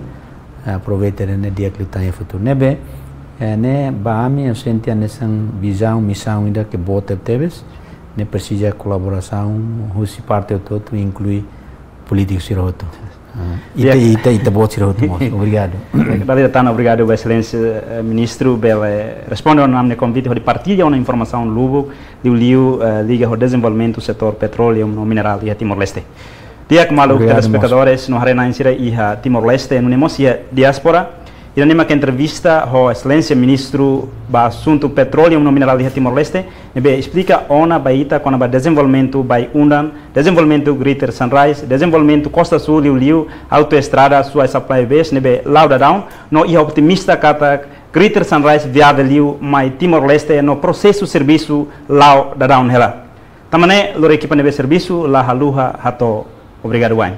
ah, aproveita ida-ne'e di'ak liután iha futuru. Ne'ebé, eh, ne'e ba ami, ha'u sente hanesan vizaun, misaun ida ke boot tebetebes, ne'e presiza kolaborasaun husi parte hotu-hotu, inklui polítiku sira hotu. Ita, ita, ita-boot sira hotu mós. Obrigadu. Dala ida tan obrigadu ba Exelénsia eh, Ministru bele responde ona ami-nia konvite hodi partilla ona informasaun lubuk liuliu eh, liga ho dezenvolvimentu setór petróleu no minerál iha Timor-Leste. Di'ak maluk Obrigadu, telespetadores no haree-na'in sira iha Timor-Leste, nune'e mós iha diáspora. Ida-ne'e mak entrevista ho Exelénsia Ministru ba asuntu petróleu no minerál iha Timor-Leste, ne'ebé esplika ona ba ita kona-ba dezenvolvimentu Bae-Undan, dezenvolvimentu Greater Sunrise, dezenvolvimentu Costa Sul liuliu autoestrada Suai Supply Base ne'ebé la'o daudaun, no iha otimista katak Greater Sunrise viavel liu mai Timor-Leste no prosesu servisu la'o daudaun hela. Tanba ne'e, lori ekipa ne'ebé servisu la haluha hato'o obrigadu wa'in.